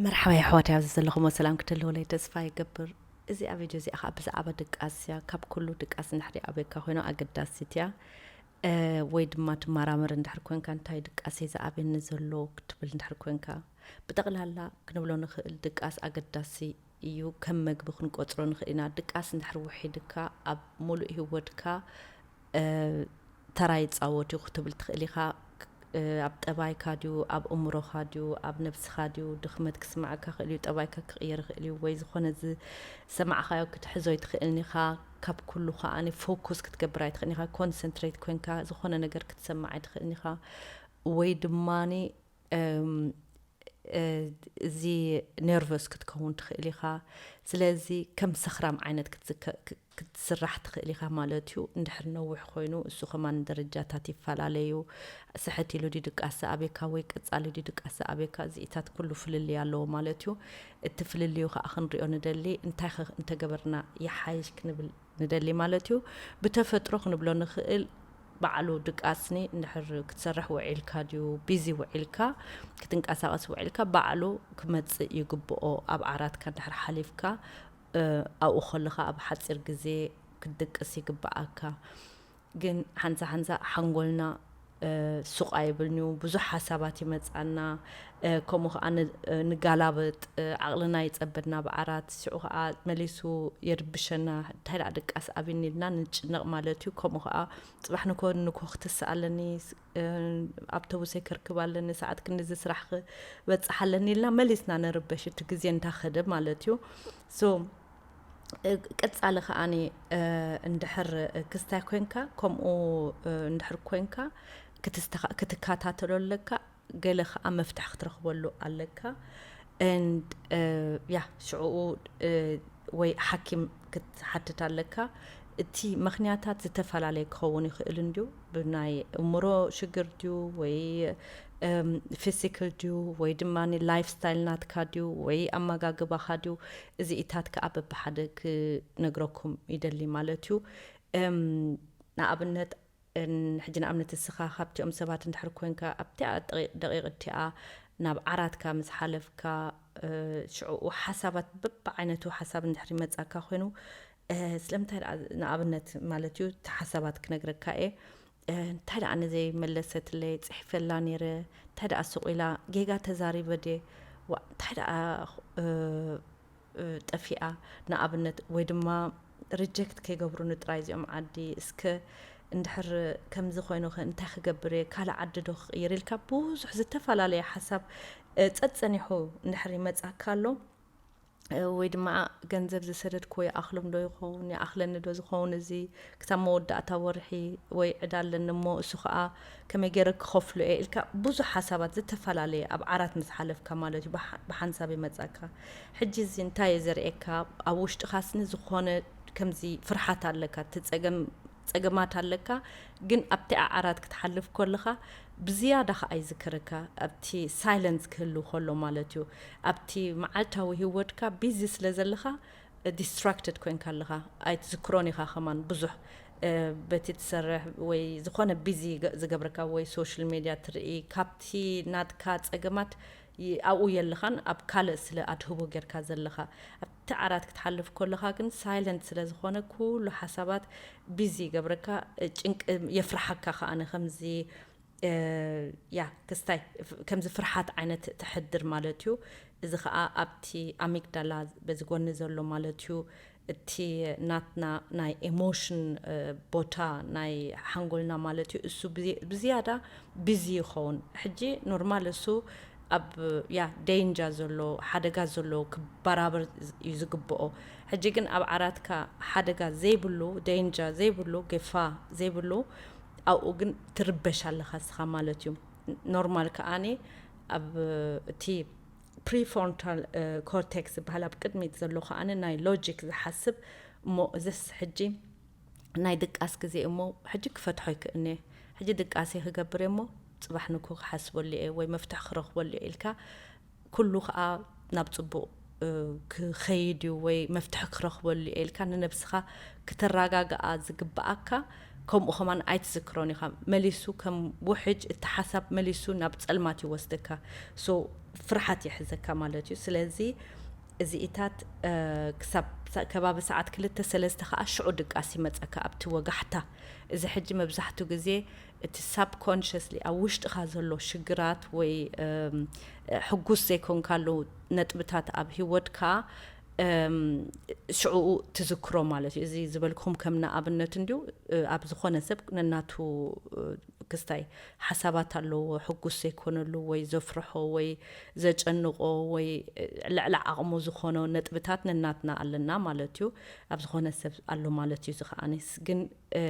መርሓባ ኣሕዋት፣ ኣብዚ ዘለኹሞ ሰላም ክትህልውለይ ተስፋ ይገብር። እዚኣ ቪድዮ እዚኣ ከዓ ብዛዕባ ድቃስ እያ። ካብ ኩሉ ድቃስ እንድሕሪ ኣበካ ኮይኖ ኣገዳሲት እያ። እ፣ ወይ ድማ ትመራመር እንድሕር ኮንካ፣ እንታይ ድቃስ እዩ ዝኣበኒ ዘሎ ክትብል እንድሕር ኮንካ፣ ብጠቕላላ ክንብሎ ንኽእል ድቃስ ኣገዳሲ እዩ። ከም መግቢ ክንቆጽሮ ንኽእል ኢና። ድቃስ እንድሕር ውሒድካ ኣብ ሙሉእ ህይወትካ እ፣ ተራ ይጻወት እዩ ክትብል ትኽእል ኢኻ። እ፣ ኣብ ጠባይካ ድዩ፣ ኣብ እምሮኻ ድዩ፣ ኣብ ነብስኻ ድዩ ድኽመት ክስምዓካ ይኽእል እዩ። ጠባይካ ክቕየር ይኽእል እዩ፣ ወይ ዝኾነ ዝሰማዕኻዮ ክትሕዞ ኣይትኽእልን ኢኻ። ካብ ኩሉ ከኣ ፎኩስ ክትገብር ኣይትኽእልን ኢኻ። ኮንሰንትሬት ኮንካ ዝኾነ ነገር ክትሰምዕ ኣይትኽእልን ኢኻ። ወይ ድማኒ እም፣ እ፣ እዚ ነርቨስ ክትከውን ትኽእል ኢኻ። ስለዚ ከም ሰኽራም ዓይነት ክትዝከ-፣ ክ-፣ ክትስራሕ ትኽእል ኢኻ ማለት እዩ። እንድሕር ነዊሕ ኮይኑ እሱ ከማን ደረጃታት ይፈላለዩ። ስሕት ኢሉ ድዩ ድቃስ ዝኣብየካ ወይ ቀጻሊ ድዩ ድቃስ ዝኣብየካ፣ እዚኢታት ኩሉ ፍልልይ ኣለዎ ማለት እዩ። እቲ ፍልልዩ ከኣ ክንሪኦ ንደሊ። እንታይ ኸ እንተገበርና ይሓይሽ ክንብል ንደሊ ማለት እዩ። ብተፈጥሮ ክንብሎ ንኽእል፣ ባዕሉ ድቃስኒ እንድሕር ክትሰርሕ ውዒልካ ድዩ፣ ቢዚ ውዒልካ፣ ክትንቀሳቐስ ውዒልካ፣ ባዕሉ ክመጽእ ይግብኦ። ኣብ ዓራትካ እንድሕር ሓሊፍካ፣ እ፣ ኣብኡ ከለኻ ኣብ ሓጺር ግዜ ክትድቅስ ይግብኣካ። ግን ሓንሳ ሓንሳ ሓንጎልና፣ እ፣ ሱቕ ኣይብልን'ዩ። ብዙሕ ሓሳባት ይመጽኣና። እ፣ ከምኡ ኸኣ ን-፣ እ፣ ንጋላበጥ፣ እ፣ ዓቕልና ይጸበና ብዓራት። ሽዑ ኸኣ መሊሱ የርብሸና። እንታይ ደኣ ድቃስ ኣብኒ ኢልና ንጭነቕ ማለት እዩ። ከምኡ ኸኣ ጽባሕ ንኮ፣ ንኮ ክትስእ ኣለኒ፣ ስ-፣ እ፣ ኣብቶቡሰይ ከርክብ ኣለኒ፣ ሰዓት ክንድዚ ስራሕ ክበጽሕ ኣለኒ ኢልና መሊስና ንርበሽ፣ እቲ ግዜ እንዳ ኸደ ማለት እዩ። ሶ፣ እ፣ ቀጻሊ ከኣኒ፣ እ፣ እንድሕር ክስታይ ኮንካ፣ ከምኡ፣ እ፣ እንድሕር ኮንካ፣ ክትስተኻ-፣ ክትከታተሎ ኣለካ። ገለ ከኣ መፍትሒ ክትረኽበሉ ኣለካ። And፣ እ፣ ያ፣ ሽዕኡ፣ እ፣ ወይ ሓኪም ክትሓትት ኣለካ። እቲ ምኽንያታት ዝተፈላለየ ክኸውን ይኽእል እንድዩ። ብናይ እምሮ ሽግር ድዩ፣ ወይ፣ እም፣ ፊዚካል ድዩ፣ ወይ ድማ ላይፍ ስታይል ናትካ ድዩ፣ ወይ ኣመጋግባኻ ድዩ፣ እዚኢታት ከኣ በብሓደ ክነግረኩም ይደሊ ማለት እዩ። እም፣ ንኣብነት፣ እን-፣ ሕጂ ንኣብነት እስኻ ካብቲኦም ሰባት እንድሕር ኮንካ፣ ኣብቲኣ ደቂ-፣ ደቂቕ እቲኣ ናብ ዓራትካ ምስ ሓለፍካ፣ እ፣ ሽዑኡ ሓሳባት በብዓይነቱ ሓሳብ እንድሕር ይመጻካ ኮይኑ፣ እ፣ ስለምንታይ ደኣ ንኣብነት ማለት እዩ፣ እቲ ሓሳባት ክነግረካ እየ። እ፣ እንታይ ደኣ ነዘይ መለሰትለይ፣ ጽሒፈላ ነይረ፣ እንታይ ደኣ ስቕ ኢላ፣ ጌጋ ተዛሪበ ድየ፣ ዋ፣ እንታይ ደኣ፣ እ፣ እ፣ ጠፊኣ፣ ንኣብነት፣ ወይ ድማ ሪጀክት ከይገብሩኒ ጥራይ እዚኦም ዓዲ፣ እስከ እንድሕር ከምዚ ኮይኑኸ እንታይ ክገብር እየ፣ ካልእ ዓዲ ዶ ክቕይር ኢልካ ብዙሕ ዝተፈላለየ ሓሳብ፣ እ፣ ጸጸኒሑ እንድሕር ይመጻካ ኣሎ፣ እ፣ ወይ ድማ ገንዘብ ዝሰደድክዎ ይኣኽሎም ዶ ይኸውን፣ ይኣኽለኒ ዶ ዝኸውን፣ እዚ ክሳብ መወዳእታ ወርሒ ወይ ዕዳ ኣለኒ እሞ እሱ ኸኣ ከመይ ገይረ ክኸፍሎ እየ ኢልካ ብዙሕ ሓሳባት ዝተፈላለየ ኣብ ዓራት ምስ ሓለፍካ ማለት እዩ፣ ብሓ-፣ ብሓንሳብ ይመጻካ። ሕጂ እዚ እንታይ እዩ ዘርእየካ? ኣብ ውሽጥኻስኒ ዝኾነ ከምዚ ፍርሓት ኣለካ፣ እቲ ጸገም፣ ጸገማት ኣለካ፣ ግን ኣብቲ ዓራት ክትሓልፍ ከለኻ ብዝያዳ ኸኣ ይዝክረካ፣ ኣብቲ ሳይለንስ ክህሉ ከሎ ማለት እዩ። ኣብቲ መዓልታዊ ህይወትካ ቢዚ ስለ ዘለኻ፣ ዲስትራክትድ ኮንካ ኣለኻ፣ ኣይትዝክሮን ኢኻ ከማን ብዙሕ፣ እ፣ በቲ ትሰርሕ ወይ ዝኾነ ቢዚ ገ-፣ ዝገብረካ ወይ ሶሻል ሜድያ ትርኢ፣ ካብቲ ናትካ ጸገማት ይ-፣ ኣብኡ የለኻን፣ ኣብ ካልእ ስለ ኣድህቦ ጌርካ ዘለኻ። ኣብቲ ዓራት ክትሓልፍ ከለኻ ግን ሳይለንት ስለ ዝኾነ ኩሉ ሓሳባት ቢዚ ይገብረካ፣ እ፣ ጭንቂ የፍርሓካ ከኣ ከምዚ እ፣ ያ፣ ክስታይ ፍ-፣ ከምዚ ፍርሓት ዓይነት ተሕድር ማለት እዩ። እዚ ኸኣ ኣብቲ ኣሚግዳላ በዚ ጎኒ ዘሎ ማለት እዩ። እቲ ናትና ናይ ኤሞሽን፣ እ፣ ቦታ ናይ ሓንጎልና ማለት እዩ። እሱ ብዚ-፣ ብዝያዳ ቢዚ ይኸውን። ሕጂ ኖርማል እሱ ኣብ፣ ያ፣ ዴንጃ ዘሎ፣ ሓደጋ ዘሎ ክበራበር እዩ ዝግብኦ። ሕጂ ግን ኣብ ዓራትካ ሓደጋ ዘይብሉ፣ ዴንጃ ዘይብሉ፣ ጌፋ ዘይብሉ፣ ኣብኡ ግን ትርበሽ ኣለኻ እስኻ ማለት እዩ። ኖርማል ከኣኒ ኣብ እቲ ፕሪፎሮንታል፣ እ፣ ኮርቴክስ ዝበሃል ኣብ ቅድሚት ዘሎ ከኣኒ ናይ ሎጂክ ዝሓስብ እሞ እዝስ ሕጂ ናይ ድቃስ ግዜ እሞ ሕጂ ክፈትሖ ይክእልኒ፣ ሕጂ ድቃሴ ክገብር እየ እሞ ጽባሕ ንግሆ ክሓስበሉ እየ ወይ መፍትሒ ክረኽበሉ እየ ኢልካ ኩሉ ከኣ ናብ ጽቡቕ፣ እ፣ ክኸይድ እዩ ወይ መፍትሒ ክረኽበሉ እየ ኢልካ ንነብስኻ ክተረጋግኣ ዝግብኣካ ከምኡ ከማን ኣይትዝክሮን ኢኻ። መሊሱ ከም ውሕጅ እቲ ሓሳብ መሊሱ ናብ ጸልማት ይወስደካ። So ፍርሓት ይሕዘካ ማለት እዩ። ስለዚ እዚኢታት፣ እ፣ ክሳብ ሳ-፣ ከባቢ ሰዓት ክልተ ሰለስተ ከኣ ሽዑ ድቃስ ይመጸካ ኣብቲ ወጋሕታ። እዚ ሕጂ መብዛሕትኡ ግዜ እቲ ሳብኮንሽስሊ ኣብ ውሽጥኻ ዘሎ ሽግራት ወይ፣ እም፣ ሕጉስ ዘይኮንካሉ ነጥብታት ኣብ ህይወትካ፣ እም፣ ሽዑኡ ትዝክሮ ማለት እዩ። እዚ ዝበልኩኹም ከም ንኣብነት እንድዩ፣ እ፣ ኣብ ዝኾነ ሰብ ነናቱ፣ እ፣ ክስታይ ሓሳባት ኣለዎ፣ ሕጉስ ዘይኮነሉ ወይ ዘፍርሖ ወይ ዘጨንቆ ወይ፣ እ፣ ልዕሊ ዓቕሙ ዝኾኖ ነጥብታት ነናትና ኣለና ማለት እዩ። ኣብ ዝኾነ ሰብ ኣሎ ማለት እዩ። እዚ ከኣኒስ ግን፣ እ፣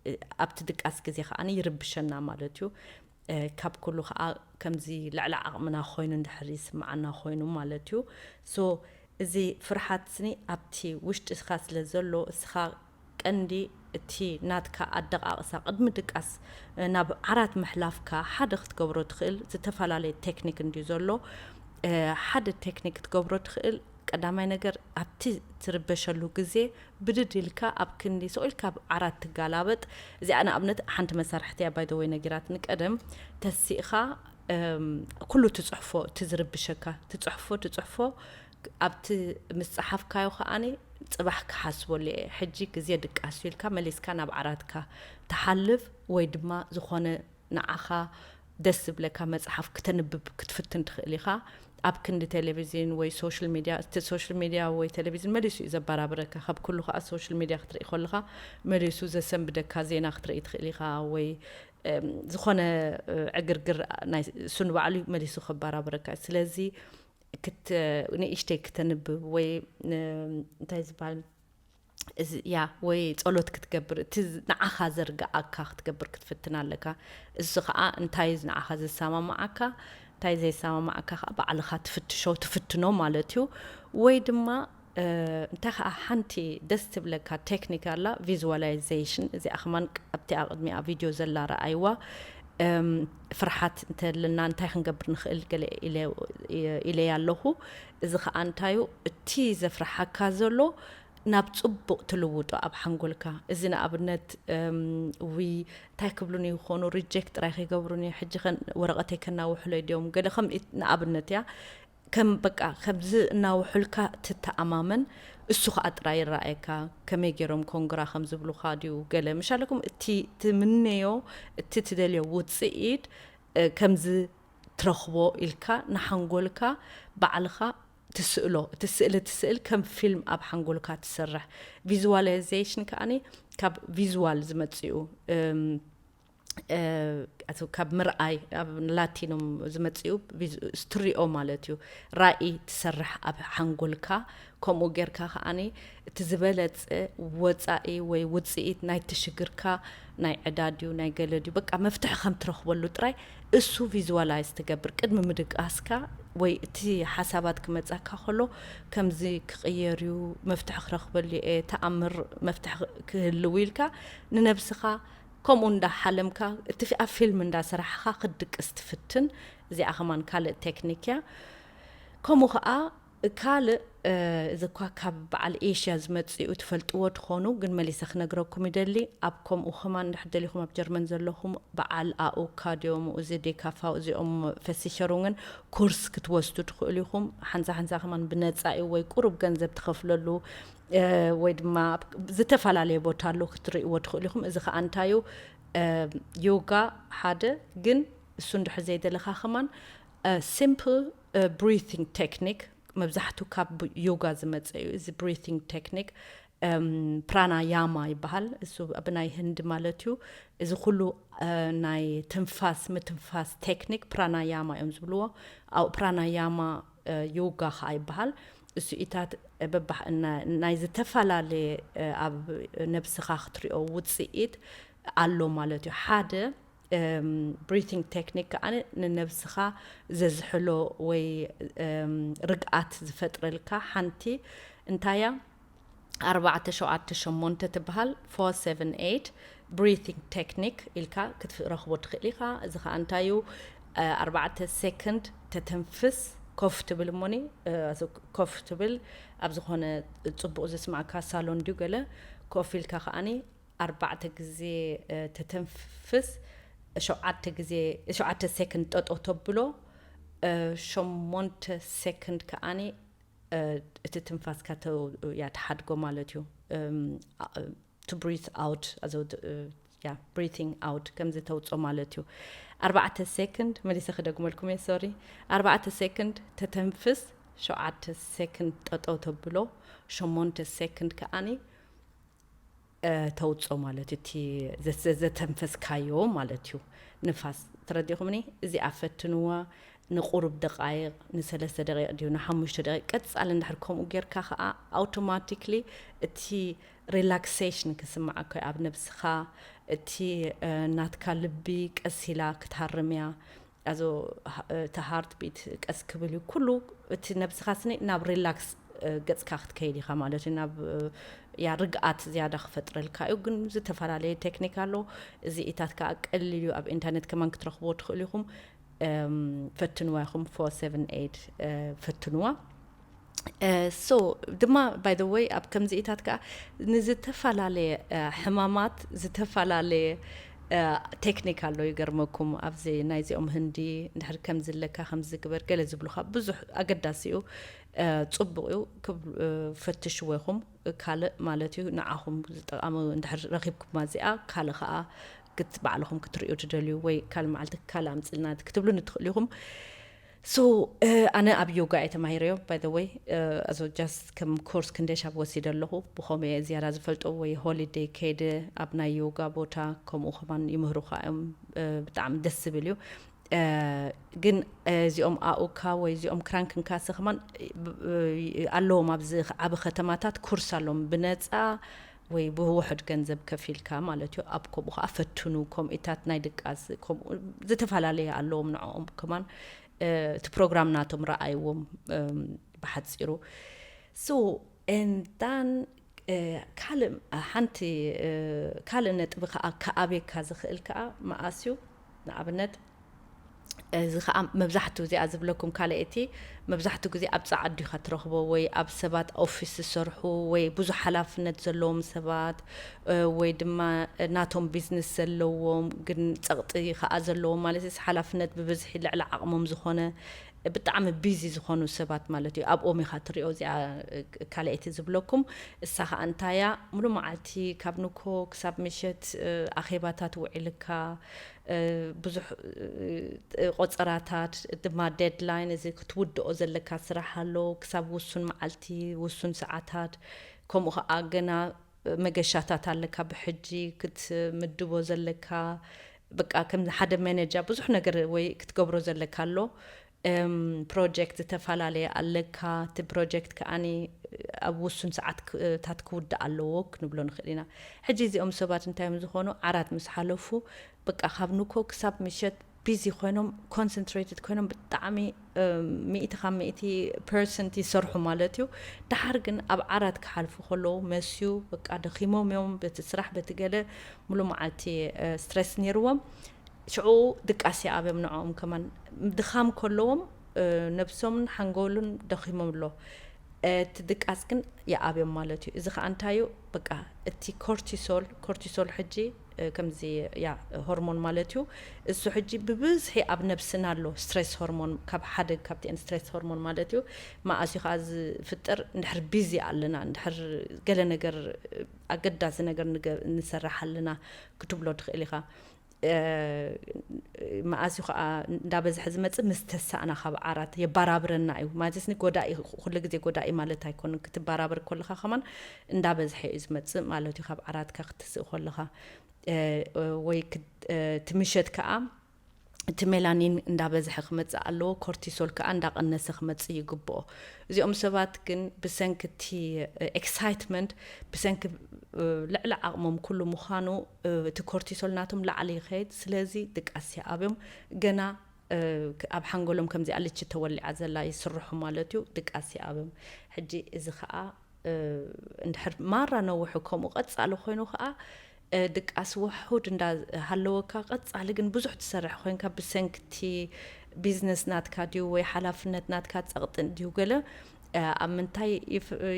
እ፣ ኣብቲ ድቃስ ግዜ ከኣኒ ይርብሸና ማለት እዩ። እ፣ ካብ ኩሉ ከኣ ከምዚ ልዕሊ ዓቕምና ኮይኑ እንድሕር ይስምዓና ኮይኑ ማለት እዩ። So እዚ ፍርሓት ስኒ ኣብቲ ውሽጥኻ ስለ ዘሎ፣ እስኻ ቀንዲ እቲ ናትካ ኣደቃቕሳ ቅድሚ ድቃስ፣ እ፣ ናብ ዓራት ምሕላፍካ ሓደ ክትገብሮ ትኽእል ዝተፈላለየ ቴክኒክ እንድዩ ዘሎ። እ፣ ሓደ ቴክኒክ ክትገብሮ ትኽእል። ቀዳማይ ነገር ኣብቲ ትርበሸሉ ግዜ ብድድ ኢልካ ኣብ ክንዲ ስቕ ኢልካ ኣብ ዓራት ትጋላበጥ። እዚኣ ንኣብነት ሓንቲ መሳርሕቲ እያ፣ ባይ ዘ ወይ ነጊራትኒ ቀደም። ተሲእኻ፣ እም፣ ኩሉ ትጽሕፎ፣ እቲ ዝርብሸካ ትጽሕፎ፣ ትጽሕፎ። ኣብቲ ምስ ጸሓፍካዮ ከኣኒ ጽባሕ ክሓስበሉ እየ፣ ሕጂ ግዜ ድቃስ እዩ ኢልካ መሊስካ ናብ ዓራትካ ትሓልፍ፣ ወይ ድማ ዝኾነ ንዓኻ ደስ ዝብለካ መጽሓፍ ክተንብብ ክትፍትን ትኽእል ኢኻ። ኣብ ክንዲ ቴሌቪዝን ወይ ሶሻል ሚድያ፣ እቲ ሶሻል ሚድያ ወይ ቴሌቪዝን መሊሱ እዩ ዘበራብረካ። ካብ ኩሉ ከኣ ሶሻል ሚድያ ክትርኢ ከለኻ መሊሱ ዘሰንብደካ ዜና ክትርኢ ትኽእል ኢኻ፣ ወይ፣ እም፣ ዝኾነ፣ እ፣ ዕግርግር ናይ እሱ ንባዕሉ መሊሱ ከበራብረካ። ስለዚ ክት-፣ ንእሽተይ ክተንብብ ወይ፣ እ፣ እንታይ ዝበሃል፣ እዚ፣ ያ፣ ወይ ጸሎት ክትገብር፣ እቲ ዝ-፣ ንዓኻ ዘርግኣካ ክትገብር ክትፍትን ኣለካ። እዚ ኸኣ እንታይ እዩ ንዓኻ ዘሰማምዓካ፣ እንታይ ዘይሰማምዓካ ኸኣ ባዕልኻ ትፍትሾ፣ ትፍትኖ ማለት እዩ። ወይ ድማ፣ እ፣ እንታይ ኸኣ ሓንቲ ደስ ትብለካ ቴክኒክ ኣላ፣ ቪዝዋላይዜሽን። እዚኣ ኸማን ኣብቲ ኣብ ቅድሚኣ ቪድዮ ዘላ ረኣይዋ። እም፣ ፍርሓት እንተለና እንታይ ክንገብር ንኽእል ገለ ኢለ፣ ኢለያ ኣለኹ። እዚ ኸኣ እንታዩ፣ እቲ ዘፍርሓካ ዘሎ ናብ ጽቡቕ ትልውጦ ኣብ ሓንጎልካ። እዚ ንኣብነት፣ እም፣ ውይ፣ እንታይ ክብሉኒ ይኾኑ፣ ሪጀክት ጥራይ ከይገብሩኒ፣ ሕጂ ኸን ወረቐተይ ከናውሑለይ ድዮም፣ ገለ ከም ኢት-፣ ንኣብነት እያ። ከም በቃ ከምዚ እናውሑልካ ትተኣማመን፣ እሱ ኸኣ ጥራይ ይረኣየካ። ከመይ ገይሮም ኮንግራ ከም ዝብሉኻ ድዩ፣ ገለ ምሻለኩም እቲ ትምነዮ፣ እቲ ትደልዮ ውጽኢት፣ እ፣ ከምዚ ትረኽቦ ኢልካ ንሓንጎልካ ባዕልኻ ትስእሎ። እቲ ስእሊ ትስእል ከም ፊልም ኣብ ሓንጎልካ ትሰርሕ። ቪዝዋላይዜሽን ከኣኒ ካብ ቪዝዋል ዝመጽኡ፣ እም፣ እ፣ ኣቶ-፣ ካብ ምርኣይ፣ ኣብ ላቲኖም ዝመጽኡ ቪዝ-፣ ትሪኦ ማለት እዩ። ራኢ ትሰርሕ ኣብ ሓንጎልካ። ከምኡ ጌርካ ከኣኒ እቲ ዝበለጸ ወጻኢ ወይ ውጽኢት ናይቲ ሽግርካ ናይ ዕዳ ድዩ፣ ናይ ገለ ድዩ፣ በቃ መፍትሒ ከም ትረኽበሉ ጥራይ እሱ ቪዝዋላይዝ ትገብር። ቅድሚ ምድቃስካ ወይ እቲ ሓሳባት ክመጻካ ከሎ፣ ከምዚ ክቕየር እዩ፣ መፍትሒ ክረኽበሉ እየ፣ ተኣምር መፍትሒ ክህልው ኢልካ ንነብስኻ ከምኡ እንዳሓለምካ፣ እቲ ፊ-፣ ኣብ ፊልም እንዳሰራሕኻ ክትድቅስ ትፍትን። እዚኣ ከማን ካልእ ቴክኒክ እያ። ከምኡ ኸኣ ካልእ፣ እ፣ እዚ እኳ ካብ በዓል ኤሽያ ዝመጽኡ ትፈልጥዎ ትኾኑ፣ ግን መሊሰ ክነግረኩም ይደሊ። ኣብ ከምኡ ከማን እንድሕር ደሊኹም ኣብ ጀርመን ዘለኹም በዓል ኣኡካ ድዮም፣ እዚ ዴካፋው እዚኦም ፈሲሸሩንግን ኩርስ ክትወስዱ ትኽእሉ ኢኹም። ሓንሳ ሓንሳ ከማን ብነጻ እዩ ወይ ቁሩብ ገንዘብ ትኸፍለሉ፣ እ፣ ወይ ድማ ኣብ ዝተፈላለየ ቦታ ኣሎ ክትርእይዎ ትኽእሉ ኢኹም። እዚ ኸኣ እንታይ እዩ? እ፣ ዮጋ ሓደ፣ ግን እሱ እንድሕር ዘይደለኻ ከማን፣ እ፣ ሲምፕል፣ እ፣ ብሪቲንግ ቴክኒክ መብዛሕቱ ካብ ዮጋ ዝመጸ እዩ። እዚ ብሪቲንግ ቴክኒክ፣ እም፣ ፕራናያማ ይበሃል። እሱ ብናይ ህንዲ ማለት እዩ። እዚ ኩሉ፣ እ፣ ናይ ትንፋስ ምትንፋስ ቴክኒክ ፕራናያማ እዮም ዝብልዎ። ኣብኡ ፕራናያማ፣ እ፣ ዮጋ ኸኣ ይበሃል። እሱ ኢታት በባሕ-፣ እና-፣ ናይ ዝተፈላለየ፣ እ፣ ኣብ ነብስኻ ክትሪኦ ውጽኢት ኣሎ ማለት እዩ። ሓደ፣ እም፣ ብሪቲንግ ቴክኒክ ከኣ ንነብስኻ ዘዝሕሎ ወይ፣ እም፣ ርግኣት ዝፈጥረልካ ሓንቲ እንታይ እያ? ኣርባዕተ ሸውዓተ ሸሞንተ ትበሃል፣ ፎር ሰቨን ኤይት ብሪቲንግ ቴክኒክ ኢልካ ክትረኽቦ ትኽእል ኢኻ። እዚ ኸኣ እንታይ እዩ? እ፣ ኣርባዕተ ሴኮንድ ተተንፍስ፣ ኮፍ ትብል እሞኒ፣ እ፣ ኮፍ ትብል፣ ኣብ ዝኾነ ጽቡቕ ዘስማዕካ ሳሎን ድዩ ገለ ኮፍ ኢልካ ከኣኒ ኣርባዕተ ግዜ ተተንፍስ፣ ሸውዓተ ግዜ፣ ሸውዓተ ሴኮንድ ጠጠው ተብሎ፣ ሸሞንተ ሴኮንድ ከዓኒ እቲ ትንፋስካ ያ ትሓድጎ ማለት እዩ። To breathe out፣ ያ፣ breathing out ከምዚ ተውፅኦ ማለት እዩ። ኣርባዕተ ሴኮንድ መሊሰ ክደግመልኩም እየ፣ ሶሪ። ኣርባዕተ ሴኮንድ ተተንፍስ፣ ሸውዓተ ሴኮንድ ጠጠው ተብሎ፣ ሸሞንተ ሴኮንድ ከዓኒ ተውፅኦ ማለት እዩ። እቲ ዘተንፈስካዮ ማለት እዩ ንፋስ። ተረዲኹምኒ? እዚኣ ፈትንዋ። ንቁሩብ ደቃይቕ፣ ንሰለስተ ደቂቕ ድዩ ንሓሙሽተ ደቂቕ ቀፃሊ እንድሕር ከምኡ ጌርካ ከዓ፣ ኣውቶማቲክሊ እቲ ሪላክሴሽን ክስምዓካ እዩ ኣብ ነብስኻ። እቲ ናትካ ልቢ ቀስ ኢላ ክትሃርም እያ። ኣዞ እቲ ሃርት ቢት ቀስ ክብል እዩ። ኩሉ እቲ ነብስኻ ስኒ ናብ ሪላክስ ገጽካ ክትከይድ ኢኻ ማለት እዩ። ናብ ያ ርግኣት ዝያዳ ክፈጥረልካ እዩ። ግን ዝተፈላለየ ቴክኒክ ኣሎ። እዚ ኢታት ከዓ ቀሊል እዩ። ኣብ ኢንተርኔት ከማን ክትረኽብዎ ትኽእሉ ኢኹም። ፈትንዋ ኢኹም። ፎር ሰቨን ኤይት ፈትንዋ። ሶ ድማ ባይ ዘ ወይ ኣብ ከምዚኢታት ከዓ ንዝተፈላለየ ሕማማት ዝተፈላለየ ቴክኒክ ኣሎ። ይገርመኩም፣ ኣብዚ ናይዚኦም ህንዲ እንድሕር ከምዚ ኣለካ ከምዚ ግበር ገለ ዝብሉካ ብዙሕ ኣገዳሲ እዩ። ፅቡቅ እዩ። ፈትሽዎ ኢኹም። ካልእ ማለት እዩ ንዓኹም ዝጠቃሚ እንድሕር ረኪብኩማ እዚኣ ካልእ ከዓ ባዕልኹም ክትርእዩ ትደልዩ ወይ ካልእ መዓልቲ ካልእ ኣምፅልና ክትብሉኒ ትኽእሉ ኢኹም። ሶ ኣነ ኣብ ዮጋ እየ ተማሂረዮ። ባይ ዘ ወይ ኣዞ ጃስት ከም ኮርስ ክንደሻብ ወሲደ ኣለኹ። ብኸምኡ እየ ዝያዳ ዝፈልጦ። ወይ ሆሊደይ ከይደ ኣብ ናይ ዮጋ ቦታ ከምኡ ከማን ይምህሩኻ እዮም። ብጣዕሚ ደስ ዝብል እዩ። ግን እዚኦም ኣኡካ ወይ እዚኦም ክራንክንካሰ ከማን ኣለዎም። ኣብዚ ዓቢ ከተማታት ኩርስ ኣለዎም ብነፃ ወይ ብውሑድ ገንዘብ ከፊልካ ማለት እዩ። ኣብ ከምኡ ከዓ ፈትኑ። ከምኡታት ናይ ድቃስ ከምኡ ዝተፈላለየ ኣለዎም። ንዕኦም ከማን እቲ ፕሮግራም ናቶም ረኣይዎም ብሓፂሩ። ሶ ኤንዳን ካልእ ሓንቲ ካልእ ነጥቢ ከዓ ክኣብየካ ዝኽእል ከዓ መኣስ እዩ። ንኣብነት እዚ ከዓ መብዛሕትኡ እዚኣ ዝብለኩም ካልኣይቲ መብዛሕትኡ ግዜ ኣብ ፃዓዱ ኢኻ ትረኽቦ ወይ ኣብ ሰባት ኦፊስ ዝሰርሑ ወይ ብዙሕ ሓላፍነት ዘለዎም ሰባት ወይ ድማ ናቶም ቢዝነስ ዘለዎም ግን ፀቕጢ ከዓ ዘለዎም ማለት ሓላፍነት ብብዝሒ ልዕሊ ዓቕሞም ዝኾነ ብጣዕሚ ቢዚ ዝኾኑ ሰባት ማለት እዩ። ኣብኦም ኢኻ ትሪኦ እዚኣ ካልኣይቲ ዝብለኩም። እሳ ከዓ እንታያ ሙሉ መዓልቲ ካብ ንኮ ክሳብ ምሸት ኣኼባታት ውዒልካ ብዙሕ ቆፀራታት ድማ ዴድላይን እዚ ክትውድኦ ዘለካ ስራሕ ኣሎ። ክሳብ ውሱን መዓልቲ ውሱን ሰዓታት ከምኡ ከዓ ገና መገሻታት ኣለካ ብሕጂ ክትምድቦ ዘለካ በቃ ከም ሓደ መነጃ ብዙሕ ነገር ወይ ክትገብሮ ዘለካ ኣሎ። ፕሮጀክት ዝተፈላለየ ኣለካ። እቲ ፕሮጀክት ከዓኒ ኣብ ውሱን ሰዓትታት ክውዳእ ኣለዎ ክንብሎ ንኽእል ኢና። ሕጂ እዚኦም ሰባት እንታይ እዮም ዝኾኑ? ዓራት ምስ ሓለፉ በቃ ካብ ንኮ ክሳብ ምሸት ቢዚ ኮይኖም ኮንሰንትሬትድ ኮይኖም ብጣዕሚ ሚእቲ ካብ ሚእቲ ፐርሰንት ይሰርሑ ማለት እዩ። ደሓር ግን ኣብ ዓራት ክሓልፉ ከለዉ መስዩ በቃ ደኺሞም እዮም በቲ ስራሕ በቲ ገለ ሙሉ መዓልቲ ስትረስ ነይርዎም። ሽዑ ድቃስ ይኣብዮም ንዕኦም ከማን ድኻም ከለዎም ነብሶምን ሓንጎሉን ደኺሞም ኣሎ። እቲ ድቃስ ግን ይኣብዮም ማለት እዩ። እዚ ከዓ እንታይ እዩ? በቃ እቲ ኮርቲሶል ኮርቲሶል ሕጂ ከምዚ ያ ሆርሞን ማለት እዩ። እሱ ሕጂ ብብዝሒ ኣብ ነብስና ኣሎ። ስትሬስ ሆርሞን ካብ ሓደ ካብቲአን ስትሬስ ሆርሞን ማለት እዩ። መኣስ እዩ ከዓ ዝፍጥር? እንድሕር ቢዚ ኣለና፣ እንድሕር ገለ ነገር ኣገዳሲ ነገር ንሰርሕ ኣለና ክትብሎ ትኽእል ኢኻ። መኣስ እዩ ከዓ እንዳበዝሐ ዝመፅእ? ምስ ተሳእና ካብ ዓራት የባራብረና እዩ ማለት ስ ጎዳኢ፣ ኩሉ ግዜ ጎዳኢ ማለት ኣይኮንን። ክትባራበር ከለካ ከማን እንዳበዝሐ እዩ ዝመፅእ ማለት እዩ። ካብ ዓራትካ ክትስእ ከለካ ወይ እቲ ምሸት ከዓ እቲ ሜላኒን እንዳበዝሐ ክመፅእ ኣለዎ። ኮርቲሶል ከዓ እንዳቀነሰ ክመፅእ ይግብኦ። እዚኦም ሰባት ግን ብሰንኪ እቲ ኤክሳይትመንት ብሰንኪ ልዕሊ ዓቕሞም ኩሉ ምዃኑ እቲ ኮርቲሶል ናቶም ላዕሊ ይኸይድ። ስለዚ ድቃስ ይኣብዮም። ገና ኣብ ሓንጎሎም ከምዚኣ ልቺ ተወሊዓ ዘላ ይስርሑ ማለት እዩ። ድቃስ ይኣብዮም። ሕጂ እዚ ከዓ እንድሕር ማራ ነውሑ ከምኡ ቀፃሊ ኮይኑ ከዓ ድቃስ ውሑድ እንዳሃለወካ ቀፃሊ ግን ብዙሕ ትሰርሕ ኮይንካ ብሰንክቲ ቢዝነስ ናትካ ድዩ ወይ ሓላፍነት ናትካ ፀቕጥን ድዩ ገለ ኣብ ምንታይ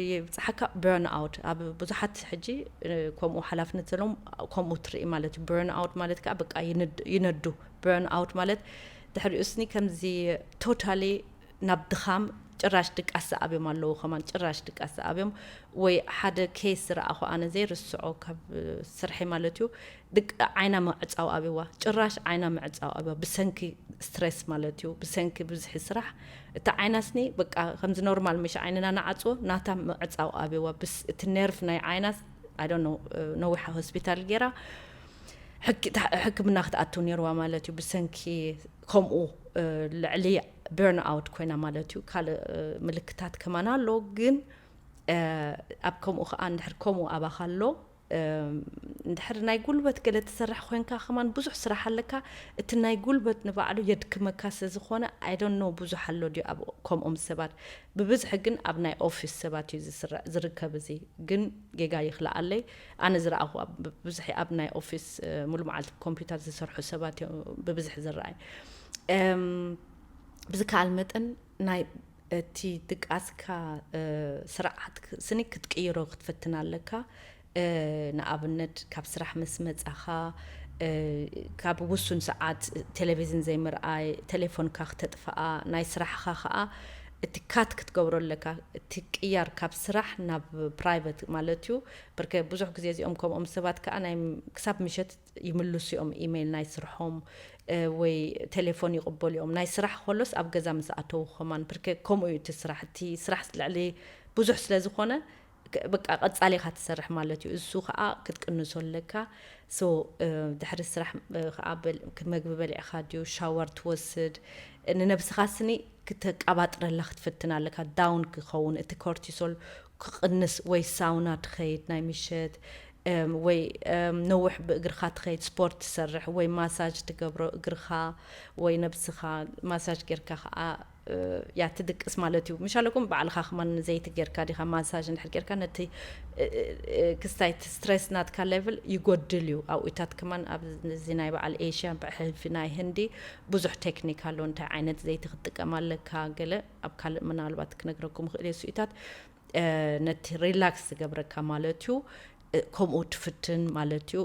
ይብፅሓካ? በርን ኣውት። ኣብ ብዙሓት ሕጂ ከምኡ ሓላፍነት ዘለዎም ከምኡ ትርኢ ማለት እዩ። በርን ኣውት ማለት ከዓ በቃ ይነዱ። በርን ኣውት ማለት ድሕሪኡ ስኒ ከምዚ ቶታሊ ናብ ድኻም፣ ጭራሽ ድቃስ ዝኣብዮም ኣለዉ። ከማን ጭራሽ ድቃስ ዝኣብዮም ወይ ሓደ ኬስ ዝረኣኹ ኣነ ዘይርስዖ ካብ ስርሐይ ማለት እዩ። ድቅ ዓይና ምዕጻው ኣብዋ፣ ጭራሽ ዓይና ምዕጻው ኣብዋ ብሰንኪ ስትረስ ማለት እዩ። ብሰንኪ ብዝሒ ስራሕ እቲ ዓይና ስኒ በቃ ከምዚ ኖርማል ምሽ ዓይንና ንዓጽዎ ናታ ምዕጻው ኣብዋ። ብስ እቲ ነርቭ ናይ ዓይና I don't know ነዊሓ ሆስፒታል ገይራ ሕክምና ክትኣትው ነይርዋ ማለት እዩ። ብሰንኪ ከምኡ ልዕሊ በርን ኣውት ኮይና ማለት እዩ። ካልእ ምልክታት ከማን ኣሎ፣ ግን ኣብ ከምኡ ከዓ እንድሕር ከምኡ ኣባኻ ኣሎ እንድሕር ናይ ጉልበት ገለ ትሰርሕ ኮይንካ ከማን ብዙሕ ስራሕ ኣለካ። እቲ ናይ ጉልበት ንባዕሉ የድክመካ ስለ ዝኾነ I don't know ብዙሕ ኣሎ ድዩ ኣብ ከምኦም ሰባት። ብብዝሒ ግን ኣብ ናይ ኦፊስ ሰባት እዩ ዝርከብ። እዚ ግን ጌጋ ይኽልኣለይ። ኣነ ዝረኣኹ ብብዝሒ ኣብ ናይ ኦፊስ ሙሉ መዓልቲ ኮምፒውተር ዝሰርሑ ሰባት እዮም ብብዝሒ ዝረኣይ። ብዝከኣል መጠን ናይ እቲ ድቃስካ ስርዓት ስኒ ክትቅይሮ ክትፈትን ኣለካ። ንኣብነት ካብ ስራሕ ምስ መጻኻ ካብ ውሱን ሰዓት ቴሌቪዝን ዘይምርኣይ፣ ቴሌፎንካ ክተጥፍኣ፣ ናይ ስራሕኻ ከዓ እቲ ካት ክትገብሮ ኣለካ። እቲ ቅያር ካብ ስራሕ ናብ ፕራይቨት ማለት እዩ። ብርከ ብዙሕ ግዜ እዚኦም ከምኦም ሰባት ከዓ ናይ ክሳብ ምሸት ይምልሱ እዮም ኢሜይል ናይ ስርሖም ወይ ቴሌፎን ይቕበሉ እዮም። ናይ ስራሕ ከሎስ ኣብ ገዛ ምስ ኣተዉ ከማን ብርከ ከምኡ እዩ እቲ ስራሕ። እቲ ስራሕ ልዕሊ ብዙሕ ስለ ዝኾነ በቃ ቀጻሊ ኢኻ ትሰርሕ ማለት እዩ። እሱ ከዓ ክትቅንሶ ኣለካ። ሶ ድሕሪ ስራሕ ከዓ መግቢ በሊዕካ ድዩ ሻወር ትወስድ ንነብስኻ ስኒ ክተቀባጥረላ ክትፍትን ኣለካ። ዳውን ክኸውን እቲ ኮርቲሶል ክቕንስ ወይ ሳውና ትኸይድ ናይ ምሸት ወይ ነውሕ ብእግርኻ ትኸይድ ስፖርት ትሰርሕ ወይ ማሳጅ ትገብሮ እግርኻ ወይ ነብስኻ ማሳጅ ጌርካ ከዓ ያ ትድቅስ ማለት እዩ። ምሻለኩም ባዕልኻ ከማን ዘይቲ ጌርካ ዲኻ ማሳጅ እንድሕር ጌርካ ነቲ ክስታይ ስትሬስ ናትካ ሌቭል ይጎድል እዩ። ኣብኡታት ከማን ኣብዚ ናይ በዓል ኤሽያ ብሕልፊ ናይ ህንዲ ብዙሕ ቴክኒክ ኣሎ። እንታይ ዓይነት ዘይቲ ክትጥቀም ኣለካ ገለ ኣብ ካልእ ምናልባት ክነግረኩም ይኽእል እየ። ስኢታት ነቲ ሪላክስ ዝገብረካ ማለት እዩ። ከምኡ ትፍትን ማለት እዩ።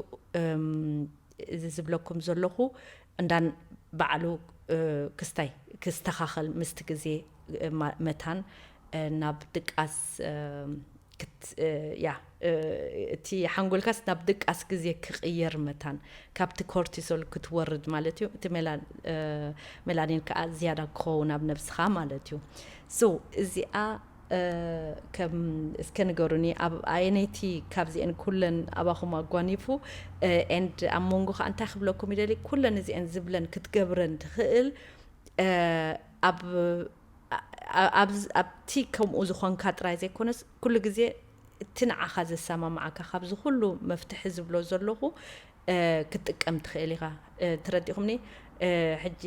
እዚ ዝብለኩም ዘለኹ እንዳን ባዕሉ ክስታይ ክስተኻኸል ምስቲ ግዜ መታን ናብ ድቃስ ያ እቲ ሓንጎልካስ ናብ ድቃስ ግዜ ክቕየር መታን ካብቲ ኮርቲሶል ክትወርድ ማለት እዩ። እቲ ሜላኒን ከዓ ዝያዳ ክኸውን ኣብ ነብስኻ ማለት እዩ። ሶ እዚኣ ከም እስከ ንገሩኒ ኣብ ኣየነይቲ ካብዚአን ኩለን ኣባኹም ኣጓኒፉ ኤንድ ኣብ መንጎ ከዓ እንታይ ክብለኩም ይደሊ ኩለን እዚአን ዝብለን ክትገብረን ትኽእል ኣብ ኣብቲ ከምኡ ዝኾንካ ጥራይ ዘይኮነስ ኩሉ ግዜ እቲ ንዓኻ ዘሰማምዓካ ካብዚ ኩሉ መፍትሒ ዝብሎ ዘለኹ ክትጥቀም ትኽእል ኢኻ። ተረዲኹምኒ? ሕጂ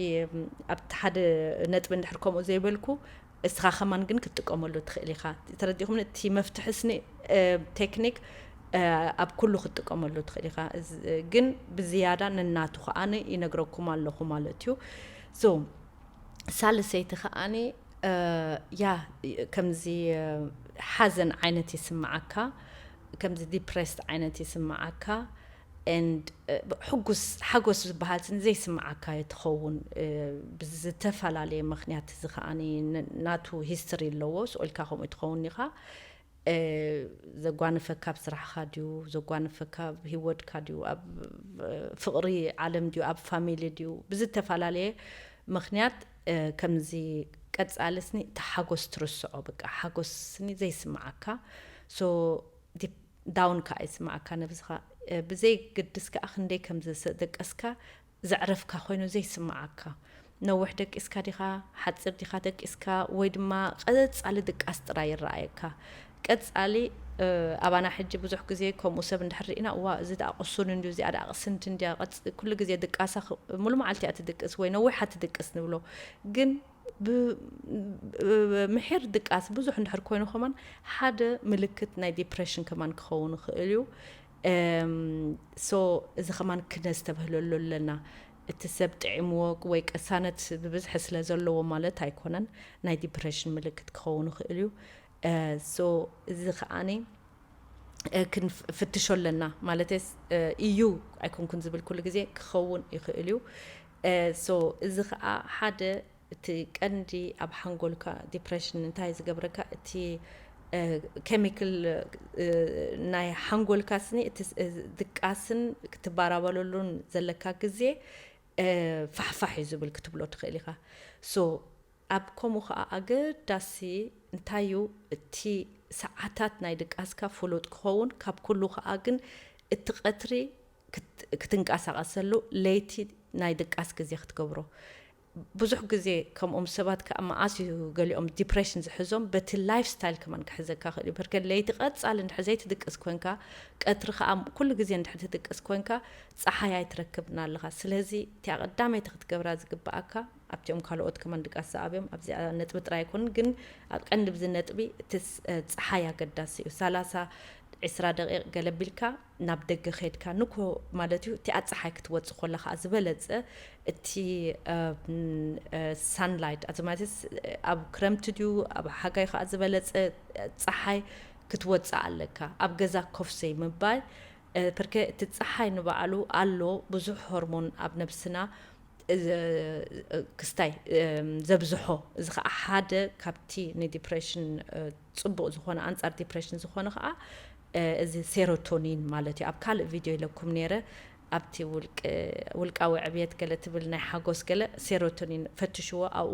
ኣብቲ ሓደ ነጥቢ እንድሕር ከምኡ ዘይበልኩ እስኻ ከማን ግን ክትጥቀመሉ ትኽእል ኢኻ። ተረዲኹምኒ? እቲ መፍትሒ ስኒ ቴክኒክ ኣብ ኩሉ ክትጥቀመሉ ትኽእል ኢኻ። ግን ብዝያዳ ነናቱ ከዓኒ ይነግረኩም ኣለኹ ማለት እዩ። ሶ ሳልሰይቲ ከዓኒ ያ ከምዚ ሓዘን ዓይነት ይስምዓካ፣ ከምዚ ዲፕሬስድ ዓይነት ይስምዓካ ኤንድ ሕጉስ ሓጎስ ዝበሃል ዘይስምዓካ ትኸውን ብዝተፈላለየ ምክንያት። እዚ ከዓኒ ናቱ ሂስትሪ ኣለዎ። ስቕ ኢልካ ከምኡ ትኸውን ኢኻ። ዘጓነፈካ ኣብ ስራሕኻ ድዩ? ዘጓነፈካ ኣብ ህይወትካ ድዩ? ኣብ ፍቕሪ ዓለም ድዩ? ኣብ ፋሚሊ ድዩ? ብዝተፈላለየ ምኽንያት ከምዚ ቀጻሊ ስኒ እቲ ሓጎስ ትርስዖ፣ በቃ ሓጎስ ስኒ ዘይስምዓካ። ሶ ዳውን ከኣ ይስምዓካ ነብስኻ። ብዘይ ግድስ ከኣ ክንደይ ከም ዝደቀስካ ዘዕረፍካ ኮይኑ ዘይስምዓካ። ነዊሕ ደቂስካ ዲኻ፣ ሓጺር ዲኻ ደቂስካ፣ ወይ ድማ ቀጻሊ ድቃስ ጥራይ ይረኣየካ። ቀጻሊ ኣባና ሕጂ ብዙሕ ግዜ ከምኡ ሰብ እንድሕር ርኢና፣ እዋ እዚ ደኣ ቅሱን እንድዩ፣ እዚኣ ደኣ ቅስንቲ እንድያ፣ ኩሉ ግዜ ድቃሳ ሙሉ መዓልቲ እያ ትድቅስ ወይ ነዊሓ ትድቅስ ንብሎ። ግን ምሒር ድቃስ ብዙሕ እንድሕር ኮይኑ ከማን ሓደ ምልክት ናይ ዲፕሬሽን ከማን ክኸውን ይኽእል እዩ። ሶ እዚ ከማን ክነስተብህለሉ ኣለና። እቲ ሰብ ጥዒምዎ ወይ ቅሳነት ብብዝሒ ስለ ዘለዎ ማለት ኣይኮነን፣ ናይ ዲፕሬሽን ምልክት ክኸውን ይኽእል እዩ። ሶ እዚ ከዓኒ ክንፍትሾ ኣለና ማለት እዩ። ኣይኮንኩን ዝብል ኩሉ ግዜ ክኸውን ይኽእል እዩ። ሶ እዚ ከዓ ሓደ እቲ ቀንዲ ኣብ ሓንጎልካ ዲፕሬሽን እንታይ ዝገብረካ፣ እቲ ኬሚካል ናይ ሓንጎልካ ስኒ እቲ ድቃስን ክትባራበለሉን ዘለካ ግዜ ፋሕፋሕ እዩ ዝብል ክትብሎ ትኽእል ኢኻ። ሶ ኣብ ከምኡ ከዓ ኣገዳሲ እንታይ እዩ፣ እቲ ሰዓታት ናይ ድቃስካ ፍሉጥ ክኸውን፣ ካብ ኩሉ ከዓ ግን እቲ ቀትሪ ክትንቀሳቐሰሉ፣ ለይቲ ናይ ድቃስ ግዜ ክትገብሮ። ብዙሕ ግዜ ከምኦም ሰባት ከዓ መዓስ እዩ ገሊኦም ዲፕሬሽን ዝሕዞም፣ በቲ ላይፍ ስታይል ከማን ክሕዘካ ክእል እዩ። በርከ ለይቲ ቀፃሊ እንድሕር ዘይትድቅስ ኮንካ፣ ቀትሪ ከዓ ኩሉ ግዜ እንድሕር ትድቅስ ኮንካ፣ ፀሓይ ኣይትረክብን ኣለኻ። ስለዚ እቲኣ ቀዳመይቲ ክትገብራ ዝግበኣካ ኣብቲኦም ካልኦት ከማን ድቃስ ዝኣብዮም ኣብዚኣ ነጥቢ ጥራይ ኣይኮኑን፣ ግን ኣብ ቀንዲ ብዚ ነጥቢ እቲ ስ- እ፣ ጸሓይ ኣገዳሲ እዩ። ሰላሳ ዕስራ ደቂቕ ገለ ቢልካ ናብ ደገ ከይድካ ንኮ ማለት እዩ። እቲኣ ጸሓይ ክትወጽእ ኮላ ከኣ ዝበለጸ እቲ ሳንላይት ኣዚ ማለት ኣብ ክረምቲ ድዩ ኣብ ሓጋይ ከኣ ዝበለጸ ጸሓይ ክትወጽእ ኣለካ። ኣብ ገዛ ኮፍ ዘይምባል እ፣ ፐርከ እቲ ጸሓይ ንባዕሉ ኣሎ ብዙሕ ሆርሞን ኣብ ነብስና እ፣ ክስታይ እ፣ ዘብዝሖ። እዚ ከዓ ሓደ ካብቲ ንዲፕሬሽን እ፣ ጽቡቕ ዝኾነ ኣንጻር ዲፕሬሽን ዝኾነ ከዓ እ፣ እዚ ሴሮቶኒን ማለት እዩ። ኣብ ካልእ ቪድዮ ኢለኩም ነይረ ኣብቲ ውልቅ ውልቃዊ ዕብየት ገለ ትብል ናይ ሓጎስ ገለ ሴሮቶኒን ፈትሽዎ። ኣብኡ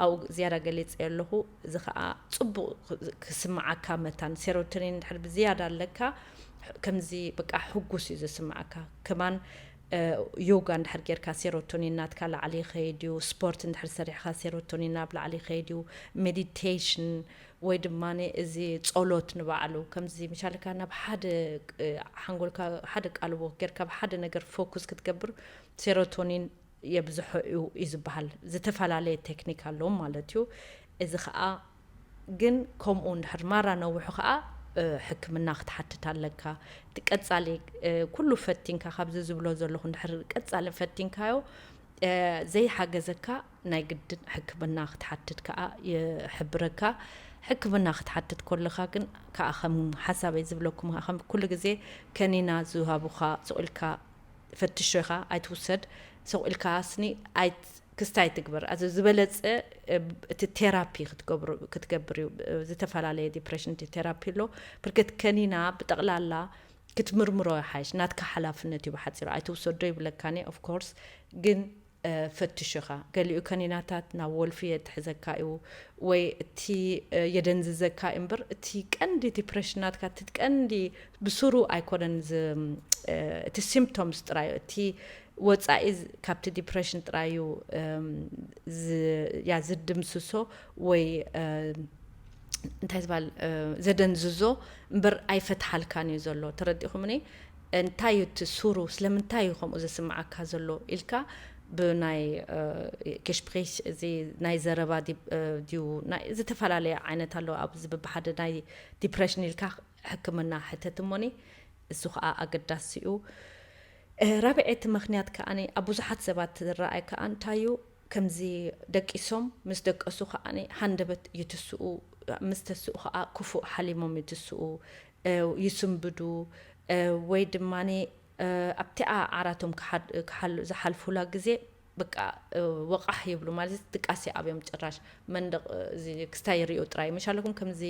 ኣብኡ ዝያዳ ገሊጸ ኣለኹ። እዚ ከዓ ጽቡቕ ክስምዓካ መታን ሴሮቶኒን እንድሕር ብዝያዳ ኣለካ ከምዚ በቃ ሕጉስ እዩ ዘስምዓካ። ከማን እ፣ ዮጋ እንድሕር ጌርካ ሴሮቶኒን ናትካ ላዕሊ ይኸይድ እዩ። ስፖርት እንድሕር ሰሪሕካ ሴሮቶኒን ናብ ላዕሊ ይኸይድ እዩ። ሜዲቴሽን ወይ ድማ እዚ ጸሎት ንባዕሉ ከምዚ ምሻልካ ናብ ሓደ እ፣ ሓንጎልካ ሓደ ቃልቦ ጌርካ ኣብ ሓደ ነገር ፎኩስ ክትገብር ሴሮቶኒን የብዝሖ እዩ እዩ ዝበሃል። ዝተፈላለየ ቴክኒክ ኣለዎም ማለት እዩ። እዚ ከዓ ግን ከምኡ እንድሕር ማራ ነዊሑ ከዓ እ፣ ሕክምና ክትሓትት ኣለካ። እቲ ቀጻሊ እ፣ ኩሉ ፈቲንካ ካብዚ ዝብሎ ዘለኹ እንድሕር ቀጻሊ ፈቲንካዮ እ፣ ዘይሓገዘካ ናይ ግድን ሕክምና ክትሓትት ከዓ ይሕብረካ። ሕክምና ክትሓትት ከለኻ ግን ከዓ ከም ሓሳበይ ዝብለኩም ከዓ ከም ኩሉ ግዜ ከኒና ዝሃቡኻ ስቕ ኢልካ ፈትሾ ኢኻ ኣይትውሰድ። ስቕ ኢልካ ስኒ ኣይት ክስታይ ትግበር ኣዚ ዝበለጸ እ፣ እቲ ቴራፒ ክትገብሩ ክትገብር እዩ። እ፣ ዝተፈላለየ ዲፕሬሽን እቲ ቴራፒ ኣሎ። ብርክት ከኒና ብጠቕላላ ክትምርምሮ ይሓይሽ። ናትካ ሓላፍነት እዩ ብሓጺሩ። ኣይትውሰዶ ይብለካኒ ኦፍ ኮርስ፣ ግን እ፣ ፈትሽ ኢኻ። ገሊኡ ከኒናታት ናብ ወልፊ የትሕዘካ እዩ ወይ እቲ እ፣ የደንዝዘካ እዩ እምበር እቲ ቀንዲ ዲፕሬሽን ናትካ እቲ ቀንዲ ብስሩ ኣይኮነን ዝ- እ፣ እቲ ሲምፕቶምስ ጥራይ እዩ። እቲ ወጻኢ ዝ- ካብቲ ዲፕሬሽን ጥራይ እዩ እም፣ ዝ- ያ ዝድምስሶ ወይ እ፣ እንታይ ዝበሃል እ፣ ዘደንዝዞ እምበር ኣይፈትሓልካን እዩ ዘሎ። ተረዲኹምኒ? እንታይ እዩ እቲ ሱሩ? ስለምንታይ እዩ ከምኡ ዘስምዓካ ዘሎ ኢልካ ብናይ እ፣ ጌሽፕሬሽ እዚ ናይ ዘረባ ዲ- እ፣ ድዩ ናይ ዝተፈላለየ ዓይነት ኣሎ ኣብዚ በብሓደ ናይ ዲፕሬሽን ኢልካ ሕክምና ሕተት እሞኒ እሱ ከዓ ኣገዳሲ እዩ። እ፣ ራብዐይቲ ምኽንያት ከዓኒ ኣብ ብዙሓት ሰባት ዝረኣይ ከዓ እንታይ እዩ ከምዚ ደቂሶም ምስ ደቀሱ ከዓኒ ሃንደበት ይትስኡ ምስ ተስኡ ከዓ ክፉእ ሓሊሞም ይትስኡ እ፣ ይስንብዱ እ፣ ወይ ድማኒ እ፣ ኣብቲኣ ዓራቶም ክሓድ- ክሓል- ዝሓልፉላ ግዜ በቃ እ፣ ወቃሕ ይብሉ ማለት ድቃስ ይኣብዮም ጭራሽ መንደቕ እ፣ እዚ ክስታይ ይሪኡ ጥራይ መሻለኩም ከምዚ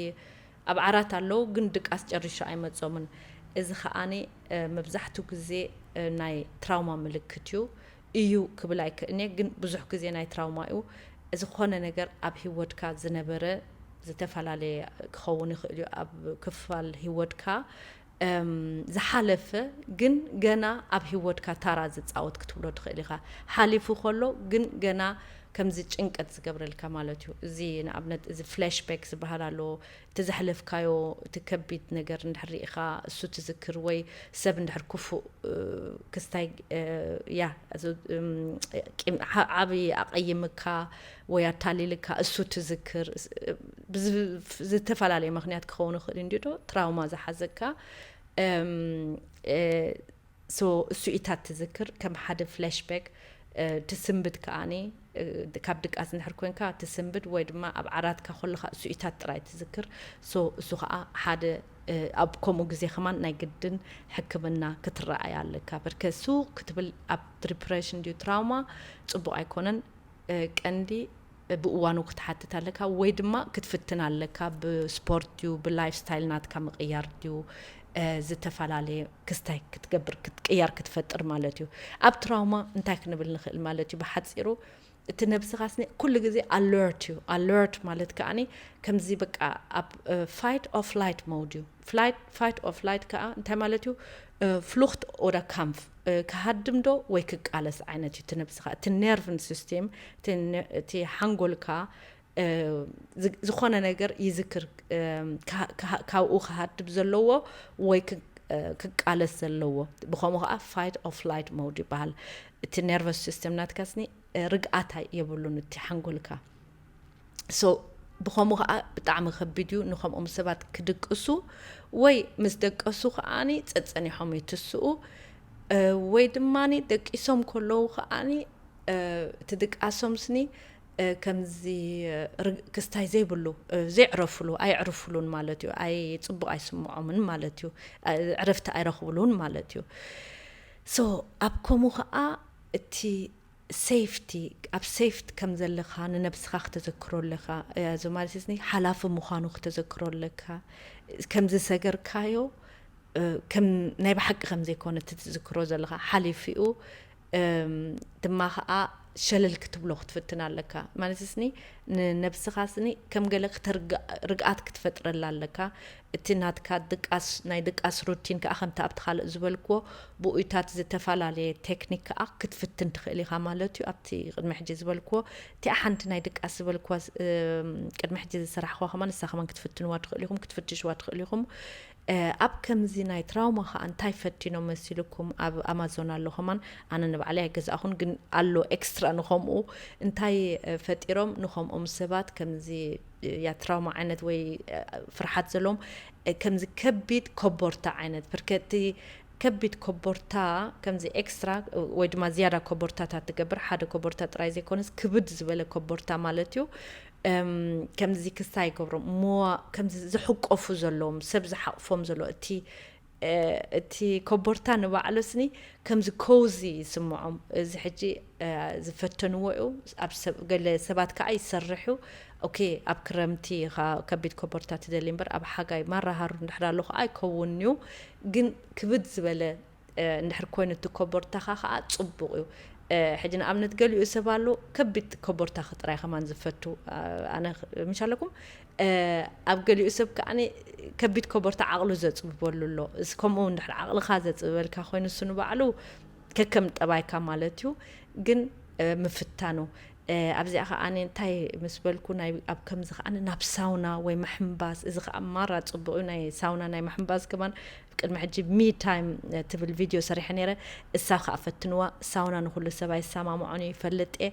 ኣብ ዓራት ኣለዉ ግን ድቃስ ጨሪሹ ኣይመጾምን። እዚ ከዓኒ እ፣ መብዛሕትኡ ግዜ እ፣ ናይ ትራውማ ምልክት እዩ እዩ ክብል ኣይክእልንየ ግን ብዙሕ ግዜ ናይ ትራውማ እዩ። ዝኾነ ነገር ኣብ ህይወትካ ዝነበረ ዝተፈላለየ ክኸውን ይኽእል እዩ ኣብ ክፋል ህይወትካ እም፣ ዝሓለፈ ግን ገና ኣብ ህይወትካ ታራ ዝፃወት ክትብሎ ትኽእል ኢኻ። ሓሊፉ ከሎ ግን ገና ከምዚ ጭንቀት ዝገብረልካ ማለት እዩ። እዚ ንኣብነት እዚ ፍላሽባክ ዝበሃል ኣሎ። እቲ ዘሕለፍካዮ እቲ ከቢድ ነገር እንድሕር ርኢኻ እሱ ትዝክር ወይ ሰብ እንድሕር ክፉእ እ፣ ክስታይ እ፣ ያ እዚ፣ እም፣ ቂም- ዓ- ዓብዪ ኣቐይምካ ወይ ኣታሊልካ እሱ ትዝክር ስ- ብዝ- ዝተፈላለየ ምክንያት ክኸውን ይኽእል እንዲ ዶ ትራውማ ዝሓዘካ እም፣ እ፣ ሶ እሱ ኢታ ትዝክር ከም ሓደ ፍላሽባክ ትስንብድ ከኣኒ ካብ ድቃስ እንድሕር ኮንካ ትስንብድ ወይ ድማ ኣብ ዓራትካ ከለኻ ስኢታት ጥራይ ትዝክር። So እሱ ከዓ ሓደ ኣብ ከምኡ ግዜ ከማን ናይ ግድን ሕክምና ክትረኣይ ኣለካ። በርከ ሱ ክትብል ኣብ ዲፕሬሽን ድዩ ትራውማ ጽቡቕ ኣይኮነን። ቀንዲ ብእዋኑ ክትሓትት ኣለካ ወይ ድማ ክትፍትን ኣለካ። ብስፖርት ድዩ ብላይፍ ስታይል ናትካ ምቕያር ድዩ ዝተፈላለየ ክስታይ ክትገብር ክትቅያር ክትፈጥር ማለት እዩ። ኣብ ትራውማ እንታይ ክንብል ንኽእል ማለት እዩ? ብሓፂሩ እቲ ነብስኻ ስኒ ኩሉ ግዜ ኣለርት እዩ። ኣለርት ማለት ከዓኒ ከምዚ በቃ ኣብ ፋይት ኦፍ ላይት ሞድ እዩ። ፋይት ኦፍ ላይት ከዓ እንታይ ማለት እዩ? ፍሉክት ኦዳ ካምፍ ክሃድም ዶ ወይ ክቃለስ ዓይነት እዩ። እቲ ነብስኻ እቲ ነርቭን ሲስቴም እቲ ሓንጎልካ ዝኾነ ነገር ይዝክር ካብኡ ክሃድም ዘለዎ ወይ ክቃለስ ዘለዎ። ብኸምኡ ከዓ ፋይት ኦፍ ላይት ሞድ ይበሃል። እቲ ነርቨስ ሲስተም ናትካ ስኒ ርግኣት የብሉን እቲ ሓንጎልካ። So ብኸምኡ ከዓ ብጣዕሚ ከቢድ እዩ ንከምኦም ሰባት ክድቅሱ ወይ ምስ ደቀሱ ከዓኒ ጸጸኒሖም ይትስኡ ወይ ድማ ደቂሶም ከለዉ ከዓኒ እቲ ድቃሶም ስኒ ከምዚ ክስታይ ዘይብሉ፣ ዘይዕረፍሉ፣ ኣይዕርፍሉን ማለት እዩ። ኣይ ጽቡቕ ኣይስምዖምን ማለት እዩ። ዕረፍቲ ኣይረኽብሉን ማለት እዩ። So ኣብ ከምኡ ከዓ እቲ ሴፍቲ ኣብ ሴፍቲ ከም ዘለኻ ንነብስኻ ክተዘክሮ ኣለካ። እዚ ማለት እዚ ሓላፊ ምዃኑ ክተዘክሮ ኣለካ። ከም ዝሰገርካዮ ከም ናይ ብሓቂ ከም ዘይኮነ እቲ ትዝክሮ ዘለኻ ሓሊፉ እዩ ድማ ከዓ ሸለል ክትብሎ ክትፍትን ኣለካ። ማለት ስኒ ንነብስኻ ስኒ ከም ገለ ርግኣት ክትፈጥረላ ኣለካ። እቲ ናትካ ድቃስ ናይ ድቃስ ሩቲን ከዓ ከምቲ ኣብቲ ካልእ ዝበልክዎ ብኡይታት ዝተፈላለየ ቴክኒክ ከዓ ክትፍትን ትኽእል ኢኻ ማለት እዩ። ኣብቲ ቅድሚ ሕጂ ዝበልክዎ እቲኣ ሓንቲ ናይ ድቃስ ዝበልክዋ ቅድሚ ሕጂ ዝሰራሕክዋ ከማን ንሳ ከማን ክትፍትንዋ ትኽእል ኢኹም ክትፍትሽዋ ትኽእል ኢኹም። ኣብ ከምዚ ናይ ትራውማ ከዓ እንታይ ፈቲኖም መሲልኩም? ኣብ ኣማዞን ኣሎ ከማን ኣነ ንባዕለይ ኣይገዛእኹን ግን ኣሎ ኤክስትራ ንኸምኡ እንታይ ፈጢሮም ንኸምኦም ሰባት ከምዚ ያ ትራውማ ዓይነት ወይ ፍርሓት ዘለዎም ከምዚ ከቢድ ኮቦርታ ዓይነት ብርከቲ ከቢድ ኮቦርታ ከምዚ ኤክስትራ ወይ ድማ ዝያዳ ኮቦርታታት ትገብር። ሓደ ኮቦርታ ጥራይ ዘይኮነስ ክብድ ዝበለ ኮቦርታ ማለት እዩ። ከምዚ ክስታይ ይገብሮም እሞ ከምዚ ዝሕቆፉ ዘለዎም ሰብ ዝሓቕፎም ዘሎ እቲ እቲ ኮቦርታ ንባዕሉ ስኒ ከምዚ ኮዚ ይስምዖም። እዚ ሕጂ ዝፈተንዎ እዩ። ኣብ ሰብ ገለ ሰባት ከዓ ይሰርሕ እዩ። ኦኬ ኣብ ክረምቲ ኢኻ ከቢድ ኮቦርታ ትደሊ እምበር ኣብ ሓጋይ ማራ ሃሩ እንድሕር ኣሎ ከዓ ኣይከውን እዩ። ግን ክብድ ዝበለ እንድሕር ኮይኑ እቲ ኮቦርታኻ ከዓ ፅቡቕ እዩ። ሕጂ ንኣብነት ገሊኡ ሰብ ኣሎ ከቢድ ኮቦርታ ክጥራይ ከማን ዝፈቱ ኣነ ምሻለኩም ኣብ ገሊኡ ሰብ ከዓ ከቢድ ኮቦርታ ዓቕሉ ዘፅብበሉ ኣሎ። እዚ ከምኡ እንድሕር ዓቕልኻ ዘፅብበልካ ኮይኑ እሱ ንባዕሉ ከከም ጠባይካ ማለት እዩ። ግን ምፍታኑ ኣብዚኣ ከዓ እንታይ ምስ በልኩ ኣብ ከምዚ ከዓ ናብ ሳውና ወይ ምሕምባስ እዚ ከዓ ማራ ፅቡቅ እዩ። ናይ ሳውና ናይ ምሕምባስ ከማን ቅድሚ ሕጂ ሚ ታይም ትብል ቪድዮ ሰሪሐ ነይረ። እሳ ከዓ ፈትንዋ። ሳውና ንኩሉ ሰብ ኣይሰማምዖን እዩ ይፈልጥ እየ።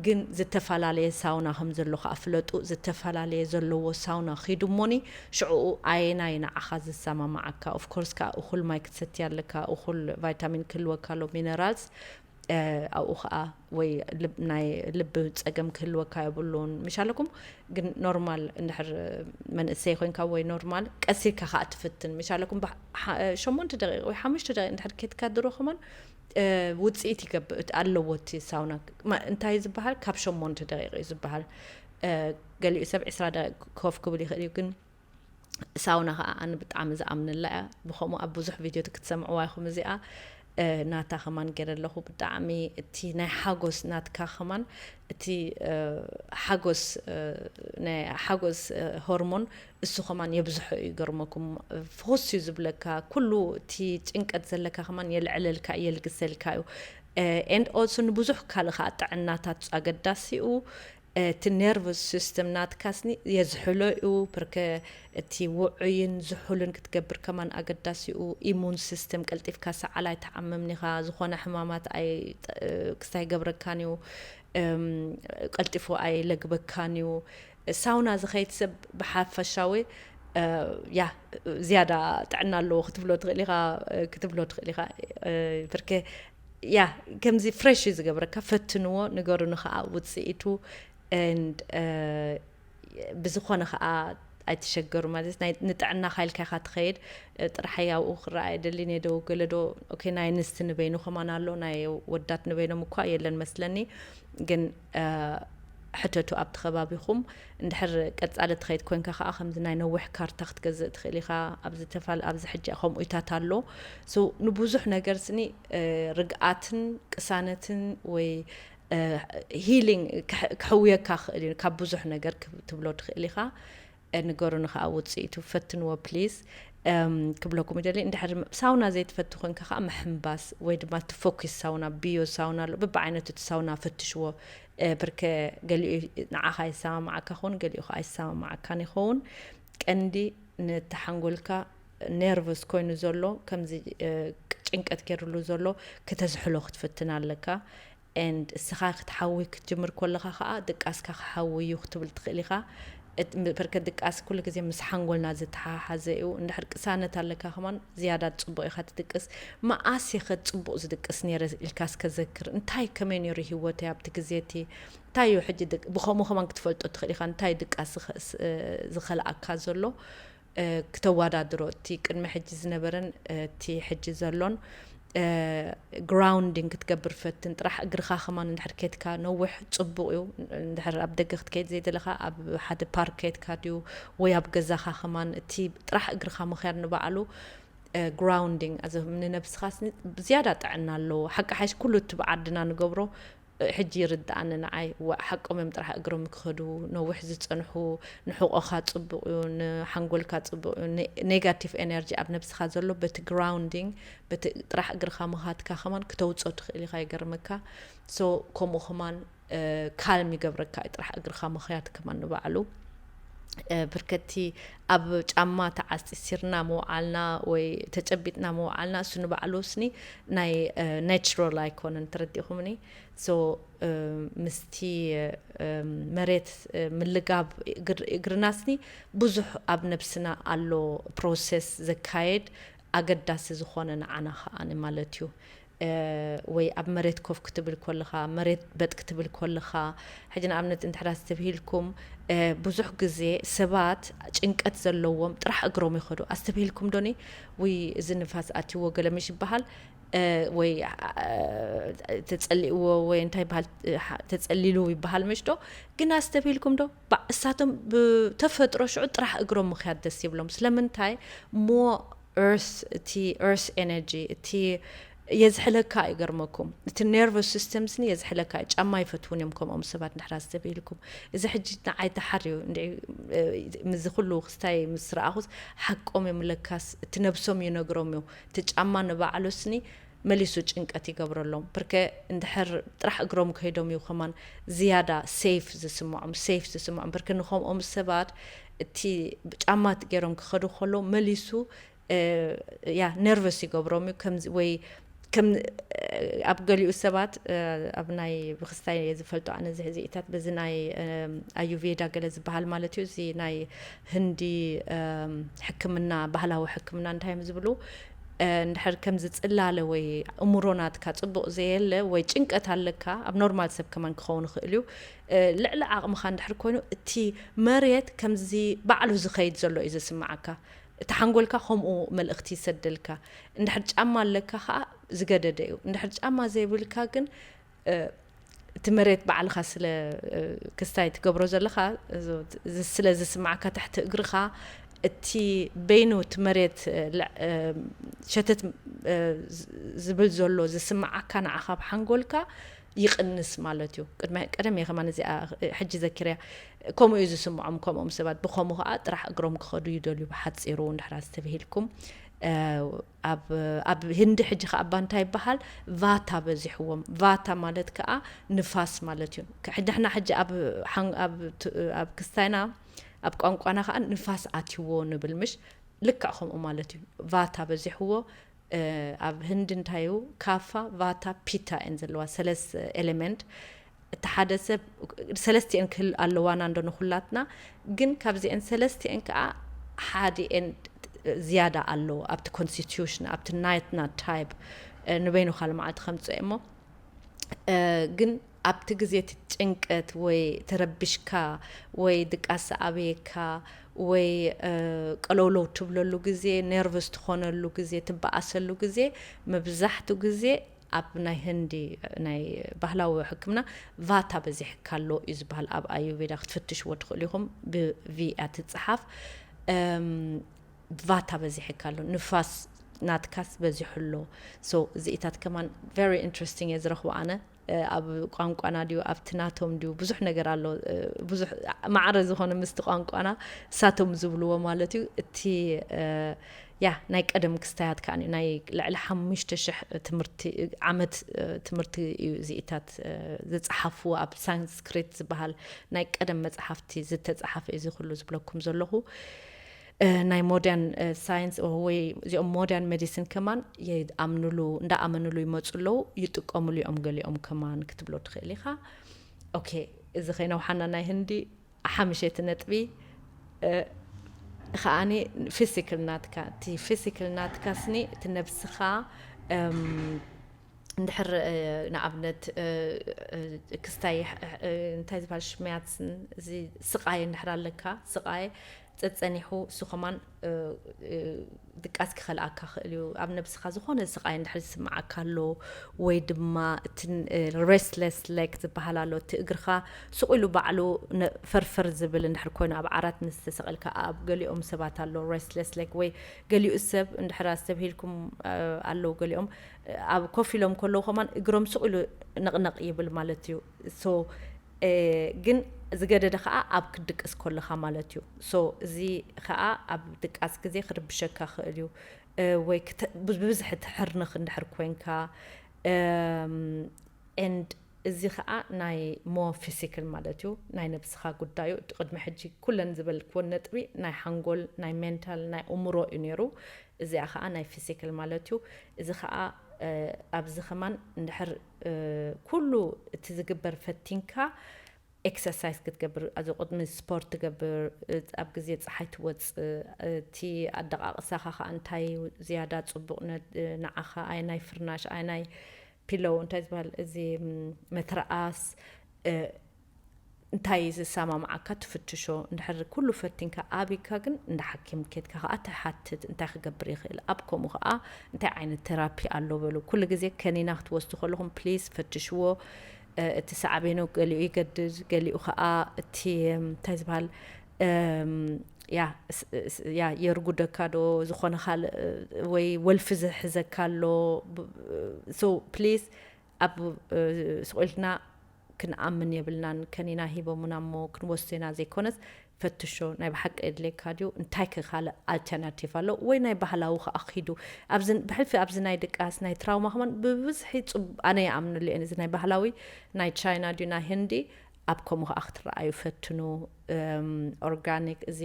ግን ዝተፈላለየ ሳውና ከም ዘሎ ከዓ ፍለጡ። ዝተፈላለየ ዘለዎ ሳውና ኪዱ እሞኒ ሽዕኡ ኣየናይ ንዓኻ ዝሰማማዓካ። ኦፍኮርስ ከዓ እኹል ማይ ክትሰትያ ኣለካ፣ እኹል ቫይታሚን ክህልወካ ኣሎ፣ ሚነራልስ ኣብኡ ከዓ ወይ ናይ ልቢ ፀገም ክህልወካ የብሉን ምሻለኩም። ግን ኖርማል እንድሕር መንእሰይ ኮይንካ ወይ ኖርማል ቀሲርካ ከዓ ትፍትን ምሻለኩም። ሸሞንተ ደቂቅ ወይ ሓሙሽተ ደቂቅ እንድሕር ኬትካ ድሮ ከማን ውፅኢት ይገብእ ኣለዎ እቲ ሳውና። እንታይ ዝበሃል ካብ ሸሞንተ ደቂቅ እዩ ዝበሃል። ገሊኡ ሰብ ዕስራ ደቂቅ ኮፍ ክብል ይኽእል እዩ ግን ሳውና ከዓ ኣነ ብጣዕሚ ዝኣምነላ እያ። ብኸምኡ ኣብ ብዙሕ ቪድዮ ክትሰምዕዋ ኢኹም እዚኣ ናታ ከማን ገይረ ኣለኹ። ብጣዕሚ እቲ ናይ ሓጎስ ናትካ ከማን እቲ ሓጎስ ናይ ሓጎስ ሆርሞን እሱ ከማን የብዝሖ እዩ። ይገርመኩም ፍኹስ እዩ ዝብለካ። ኩሉ እቲ ጭንቀት ዘለካ ከማን የልዕለልካ የልግሰልካ እዩ። And also ንብዙሕ ካልእ ከዓ ጥዕናታት ኣገዳሲ እዩ። እቲ ነርቨስ ሲስተም ናትካ ስኒ የዝሕሎ እዩ። ብርከ እቲ ውዑይን ዝሑልን ክትገብር ከማን ኣገዳሲ እዩ። ኢሙን ሲስተም ቀልጢፍካ ሰዓል ኣይትሓምምን ኢኻ። ዝኾነ ሕማማት ኣይ ክስታይ ገብረካን እዩ። ቀልጢፉ ኣይለግበካን እዩ። ሳውና ዝኸይድ ሰብ ብሓፈሻዊ ያ ዝያዳ ጥዕና ኣለዎ ክትብሎ ትኽእል ኢኻ ክትብሎ ትኽእል ኢኻ። ብርከ ያ ከምዚ ፍሬሽ እዩ ዝገብረካ። ፈትንዎ፣ ንገሩኒ ከዓ ውፅኢቱ። And ብዝኾነ ከዓ ኣይትሸገሩ። ማለት ናይ ንጥዕና ካይልካ ኢካ ትኸይድ። ጥራሕ ኣብኡ ክረኣ የደሊ ኔዶ ገለዶ። ኦኬ፣ ናይ ኣንስቲ ንበይኑ ከማን ኣሎ፣ ናይ ወዳት ንበይኖም እኳ የለን መስለኒ። ግን ሕተቱ ኣብቲ ከባቢኹም። እንድሕር ቀጻሊ ትኸይድ ኮንካ ከዓ ከምዚ ናይ ነዊሕ ካርታ ክትገዝእ ትኽእል ኢኻ። ኣብዚ ተፋል ኣብዚ ሕጂ ከምኡታት ኣሎ። So ንብዙሕ ነገር ስኒ ርግኣትን ቅሳነትን ወይ ሂሊንግ ክሕውየካ ክእል እዩ። ካብ ብዙሕ ነገር ትብሎ ትኽእል ኢኻ። ንገሩኒ ከዓ ውፅኢቱ፣ ፈትንዎ ፕሊዝ ክብለኩም ይደሊ። እንድሕር ሳውና ዘይትፈቱ ኮንካ ከዓ ምሕምባስ ወይ ድማ እቲ ፎኪስ ሳውና፣ ቢዮ ሳውና ኣሎ፣ በብዓይነቱ እቲ ሳውና ፈትሽዎ። ብርከ ገሊኡ ንዓኻ ይሰማማዓካ ኸውን፣ ገሊኡ ከዓ ይሰማማዓካን ይኸውን። ቀንዲ ነቲ ሓንጎልካ ነርቨስ ኮይኑ ዘሎ፣ ከምዚ ጭንቀት ገይርሉ ዘሎ ክተዝሕሎ ክትፍትን ኣለካ። And እስኻ ክትሓዊ ክትጅምር ከለኻ ከዓ ድቃስካ ክሓዊ እዩ ክትብል ትኽእል ኢኻ። በርከ ድቃስ ኩሉ ግዜ ምስ ሓንጎልና ዝተሓሓዘ እዩ። እንድሕር ቅሳነት ኣለካ ከማን ዝያዳ ፅቡቅ ኢኻ ትድቅስ። መኣስ እየ ከ ፅቡቅ ዝድቅስ ነይረ ኢልካ እስከ ዘክር። እንታይ ከመይ ነይሩ ህይወተይ ኣብቲ ግዜ እቲ? እንታይ እዩ ሕጂ ብኸምኡ ከማን ክትፈልጦ ትኽእል ኢኻ። እንታይ ድቃስ ዝኸልኣካ ዘሎ? ክተወዳድሮ፣ እቲ ቅድሚ ሕጂ ዝነበረን እቲ ሕጂ ዘሎን። ግራውንዲንግ ክትገብር ፈትን። ጥራሕ እግርኻ ከማን እንድሕር ከድካ ነዊሕ ፅቡቅ እዩ። እንድሕር ኣብ ደገ ክትከይድ ዘይደለካ፣ ኣብ ሓደ ፓርክ ከድካ ድዩ ወይ ኣብ ገዛኻ ከማን፣ እቲ ጥራሕ እግርኻ ምኽያድ ንባዕሉ ግራውንዲንግ ንነብስኻ ዝያዳ ጥዕና ኣለዎ። ሓቂ ሓይሽ ኩሉ እቲ ብዓድና ንገብሮ ሕጂ ይርድኣኒ ንዓይ። ሓቆም እዮም ጥራሕ እግሮም ክኸዱ፣ ነዊሕ ዝፀንሑ። ንሕቆኻ ፅቡቅ እዩ፣ ንሓንጎልካ ፅቡቅ እዩ። ኔጋቲቭ ኤነርጂ ኣብ ነብስኻ ዘሎ በቲ ግራውንዲንግ፣ በቲ ጥራሕ እግርኻ ምኻድካ ከማን ክተውፅኦ ትኽእል ኢኻ። ይገርመካ። ሶ ከምኡ ከማን ካልም ይገብረካ እዩ ጥራሕ እግርኻ ምኽያድ ከማን ንባዕሉ። ብርከቲ ኣብ ጫማ ተዓፂሲርና ምውዓልና ወይ ተጨቢጥና ምውዓልና፣ እሱ ንባዕሉ ስኒ ናይ ናቹራል ኣይኮነን። ተረዲእኹምኒ? ሶ ምስቲ መሬት ምልጋብ እግርና ስኒ ብዙሕ ኣብ ነብስና ኣሎ ፕሮሰስ ዘካየድ፣ ኣገዳሲ ዝኾነ ንዓና ከዓኒ ማለት እዩ። ወይ ኣብ መሬት ኮፍ ክትብል ከለኻ፣ መሬት በጥ ክትብል ከለኻ፣ ሕጂ ንኣብነት እንድሕር ኣስተብሂልኩም፣ ብዙሕ ግዜ ሰባት ጭንቀት ዘለዎም ጥራሕ እግሮም ይኸዱ። ኣስተብሂልኩም ዶኒ? ውይ፣ እዚ ንፋስ ኣትይዎ ገለ ምሽ ይበሃል፣ ወይ ተጸሊእዎ ወይ እንታይ ይበሃል፣ ተጸሊሉ ይበሃል ምሽ ዶ? ግን ኣስተብሂልኩም ዶ? እሳቶም ብተፈጥሮ ሽዑ ጥራሕ እግሮም ምኽያድ ደስ ይብሎም። ስለምንታይ? ሞ እርስ፣ እቲ እርስ ኤነርጂ፣ እቲ የዝሕለካ፣ ይገርመኩም። እቲ ነርቨስ ሲስተምስ ን የዝሕለካ። ጫማ ይፈትውን እዮም ከምኦም ሰባት እንድሕር ኣስተብሂልኩም። እዚ ሕጂ ንዓይ ተሓር እዩ። ምስዚ ኩሉ ክስታይ ምስ ረኣኹስ ሓቆም እዮም። ለካስ እቲ ነብሶም ይነግሮም እዩ። እቲ ጫማ ንባዕሉ ስኒ መሊሱ ጭንቀት ይገብረሎም። ብርከ እንድሕር ጥራሕ እግሮም ከይዶም እዩ ከማን ዝያዳ ሴፍ ዝስምዖም፣ ሴፍ ዝስምዖም። ብርከ ንኸምኦም ሰባት እቲ ጫማ ገይሮም ክኸዱ ከሎ መሊሱ ያ ነርቨስ ይገብሮም እዩ። ከምዚ ወይ ከም ኣብ ገሊኡ ሰባት ኣብ ናይ ብክስታይ ዝፈልጦ ኣነ ዝሕዚኢታት በዚ ናይ ኣዩቬዳ ገለ ዝበሃል ማለት እዩ። እዚ ናይ ህንዲ ሕክምና፣ ባህላዊ ሕክምና እንታይ እዮም ዝብሉ? እንድሕር ከምዚ ጽላለ ወይ እምሮ ናትካ ጽቡቕ ዘየለ ወይ ጭንቀት ኣለካ፣ ኣብ ኖርማል ሰብ ከማን ክኸውን ይኽእል እዩ። ልዕሊ ዓቕምኻ እንድሕር ኮይኑ እቲ መሬት ከምዚ ባዕሉ ዝኸይድ ዘሎ እዩ ዝስምዓካ። እቲ ሓንጎልካ ከምኡ መልእኽቲ ይሰደልካ። እንድሕር ጫማ ኣለካ ኸዓ ዝገደደ እዩ። እንድሕር ጫማ ዘይብልካ ግን እቲ መሬት ባዕልኻ ስለ ክስታይ ትገብሮ ዘለኻ፣ ስለ ዝስምዓካ ትሕቲ እግርኻ እቲ በይኑ እቲ መሬት ሸተት ዝብል ዘሎ ዝስምዓካ ንዓኻ ብሓንጎልካ ይቕንስ ማለት እዩ። ቅድሚ ቀደም እየ ከማን እዚኣ ሕጂ ዘኪረያ። ከምኡ እዩ ዝስምዖም፣ ከምኦም ሰባት ብኸምኡ ከዓ ጥራሕ እግሮም ክኸዱ ይደልዩ። ብሓፂሩ እንድሕር ኣስተብሂልኩም ኣብ ኣብ ህንዲ ሕጂ ከዓ እባ እንታይ ይበሃል? ቫታ በዚሕዎም። ቫታ ማለት ከዓ ንፋስ ማለት እዩ። ንሕና ሕጂ ኣብ ኣብ ክስታይና ኣብ ቋንቋና ከዓ ንፋስ ኣትይዎ ንብል ምሽ? ልክዕ ከምኡ ማለት እዩ። ቫታ በዚሕዎ። ኣብ ህንዲ እንታይ እዩ? ካፋ፣ ቫታ፣ ፒታ እየን ዘለዋ፣ ሰለስተ ኤሌመንት። እቲ ሓደ ሰብ ሰለስቲኤን ክህል ኣለዋና እንዶ ንኩላትና፣ ግን ካብዚኤን ሰለስቲኤን ከዓ ሓዲኤን ዝያዳ ኣለዎ ኣብቲ ኮንስቲቱሽን፣ ኣብቲ ናትና ታይፕ። ንበይኑ ካልእ መዓልቲ ከምፅኦ እሞ ግን ኣብቲ ግዜ እቲ ጭንቀት ወይ ተረቢሽካ ወይ ድቃስ ዝኣበየካ ወይ ቀለውለው ትብለሉ ግዜ፣ ነርቨስ ትኾነሉ ግዜ፣ ትበኣሰሉ ግዜ፣ መብዛሕትኡ ግዜ ኣብ ናይ ህንዲ ናይ ባህላዊ ሕክምና ቫታ በዚሕካ ኣሎ እዩ ዝበሃል። ኣብ ኣዩርቬዳ ክትፍትሽዎ ትኽእሉ ኢኹም። ብቪ እያ ትፀሓፍ። ቫታ በዚሕካ ኣሎ፣ ንፋስ ናትካስ በዚሑ ኣሎ። So እዚኢታት ከማን very interesting እየ ዝረኽቦ ኣነ። ኣብ ቋንቋና ድዩ ኣብቲ ናቶም ድዩ ብዙሕ ነገር ኣሎ። ብዙሕ ማዕረ ዝኾነ ምስቲ ቋንቋና እሳቶም ዝብልዎ ማለት እዩ። እቲ ያ ናይ ቀደም ክስታያት ከዓ ናይ ልዕሊ ሓሙሽተ ሽሕ ትምህርቲ ዓመት ትምህርቲ እዩ እዚኢታት ዝፀሓፍዎ፣ ኣብ ሳንስክሪት ዝበሃል ናይ ቀደም መፅሓፍቲ ዝተፀሓፈ እዚ ኩሉ ዝብለኩም ዘለኹ። ናይ ሞደርን ሳይንስ ወይ እዚኦም ሞደርን ሜዲሲን ከማን ይኣምንሉ እንዳኣመንሉ ይመፁ ኣለዉ፣ ይጥቀምሉ እዮም ገሊኦም ከማን ክትብሎ ትኽእል ኢኻ። ኦኬ፣ እዚ ከይነውሓና ናይ ህንዲ ሓምሸቲ ነጥቢ ከዓኒ ፊዚክል ናትካ፣ እቲ ፊዚክል ናትካ ስኒ እቲ ነብስኻ እንድሕር ንኣብነት ክስታይ እንታይ ዝበሃል ሽመያት እዚ ስቃይ እንድሕር ኣለካ፣ ስቃይ ጸጸኒሑ እሱ ከማን ድቃስ ክኸልኣካ ክእል እዩ። ኣብ ነብስኻ ዝኾነ ስቃይ እንድሕር ዝስምዓካ ኣሎ ወይ ድማ እቲ ሬስትለስ ሌግ ዝበሃል ኣሎ፣ እቲ እግርኻ ስቕ ኢሉ ባዕሉ ፈርፈር ዝብል እንድሕር ኮይኑ ኣብ ዓራት ምስ ተሰቐልካ፣ ኣብ ገሊኦም ሰባት ኣሎ ሬስትለስ ሌግ ወይ ገሊኡ ሰብ እንድሕር ኣስተብሂልኩም ኣለዉ ገሊኦም ኣብ ኮፍ ኢሎም ከለዉ ከማን እግሮም ስቕ ኢሉ ነቕነቕ ይብል ማለት እዩ። So ግን ዝገደደ ከዓ ኣብ ክድቅስ ከለኻ ማለት እዩ። So እዚ ከዓ ኣብ ድቃስ ግዜ ክርብሸካ ክእል እዩ። ወይ ብብዝሒ ትሕርንኽ እንድሕር ኮይንካ and እዚ ከዓ ናይ more physical ማለት እዩ፣ ናይ ነብስኻ ጉዳዩ። እቲ ቅድሚ ሕጂ ኩለን ዝበልክወን ነጥቢ ናይ ሓንጎል፣ ናይ ሜንታል፣ ናይ እምሮ እዩ ነይሩ። እዚኣ ከዓ ናይ ፊዚካል ማለት እዩ። እዚ ከዓ ኣብዚ ከማን እንድሕር ኩሉ እቲ ዝግበር ፈቲንካ ኤክሰርሳይዝ ክትገብር፣ ኣብዚ ቅድሚ ስፖርት ትገብር፣ ኣብ ግዜ ፀሓይ ትወፅእ፣ እቲ ኣደቃቅሳኻ ከዓ እንታይ ዝያዳ ፅቡቅ ንዓኻ፣ ኣይ ናይ ፍርናሽ፣ ኣይ ናይ ፒሎው እንታይ ዝበሃል እዚ መትረኣስ እንታይ ዝሰማምዓካ ትፍትሾ። እንድሕር ኩሉ ፈቲንካ ኣቢካ ግን እንዳ ሓኪም ኬድካ ከዓ ትሓትት እንታይ ክገብር ይኽእል፣ ኣብ ከምኡ ከዓ እንታይ ዓይነት ቴራፒ ኣሎ በሉ። ኩሉ ግዜ ከኒና ክትወስዱ ከለኹም ፕሊዝ ፈትሽዎ። እቲ ሳዕቤኑ ገሊኡ ይገድድ፣ ገሊኡ ከዓ እቲ እንታይ ዝበሃል ያ የርጉደካ ዶ ዝኾነ ካልእ ወይ ወልፊ ዝሕዘካ ኣሎ። So ፕሊዝ ኣብ ስቕ ኢልና ክንኣምን የብልናን። ከኒና ሂቦሙና እሞ ክንወስዶ ኢና ዘይኮነስ ፈትሾ፣ ናይ ብሓቂ የድልየካ ድዩ፣ እንታይ ከ ካልእ ኣልተርናቲቭ ኣሎ ወይ ናይ ባህላዊ ከዓ ኪዱ። ብሕልፊ ኣብዚ ናይ ድቃስ ናይ ትራውማ ከማን ብብዝሒ ኣነ ይኣምንሉ እየ። እዚ ናይ ባህላዊ ናይ ቻይና ድዩ ናይ ህንዲ ኣብ ከምኡ ከዓ ክትረኣዩ ፈትኑ። ኦርጋኒክ እዚ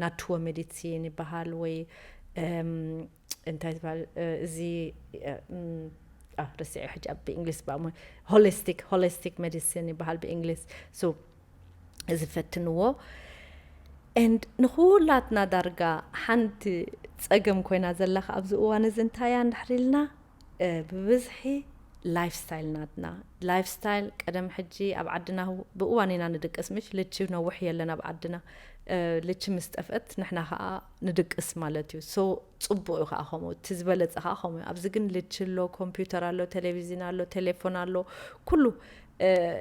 ናቱወ ሜዲሲን ይበሃል ወይ እንታይ ዝበሃል እዚ ርስዒ ሕጂ ኣብ ብእንግሊስ ባ ሆሊስቲክ ሆሊስቲክ ሜዲሲን ይበሃል ብእንግሊስ። So እዚ ፈትንዎ። And ንኩላትና ዳርጋ ሓንቲ ፀገም ኮይና ዘላ ኣብዚ እዋን እዚ እንታይ እያ እንድሕር ኢልና ብብዝሒ ላይፍ ስታይል ናትና። ላይፍ ስታይል ቀደም ሕጂ ኣብ ዓድና ብእዋን ኢና ንድቅስ፣ ምሽ ልቺ ነውሕ የለን ኣብ ዓድና። ልቺ ምስ ጠፍአት ንሕና ከዓ ንድቅስ ማለት እዩ። So ፅቡቅ እዩ ከዓ ከምኡ፣ እቲ ዝበለፀ ከዓ ከምኡ እዩ። ኣብዚ ግን ልቺ ኣሎ፣ ኮምፒውተር ኣሎ፣ ቴሌቪዝን ኣሎ፣ ቴሌፎን ኣሎ፣ ኩሉ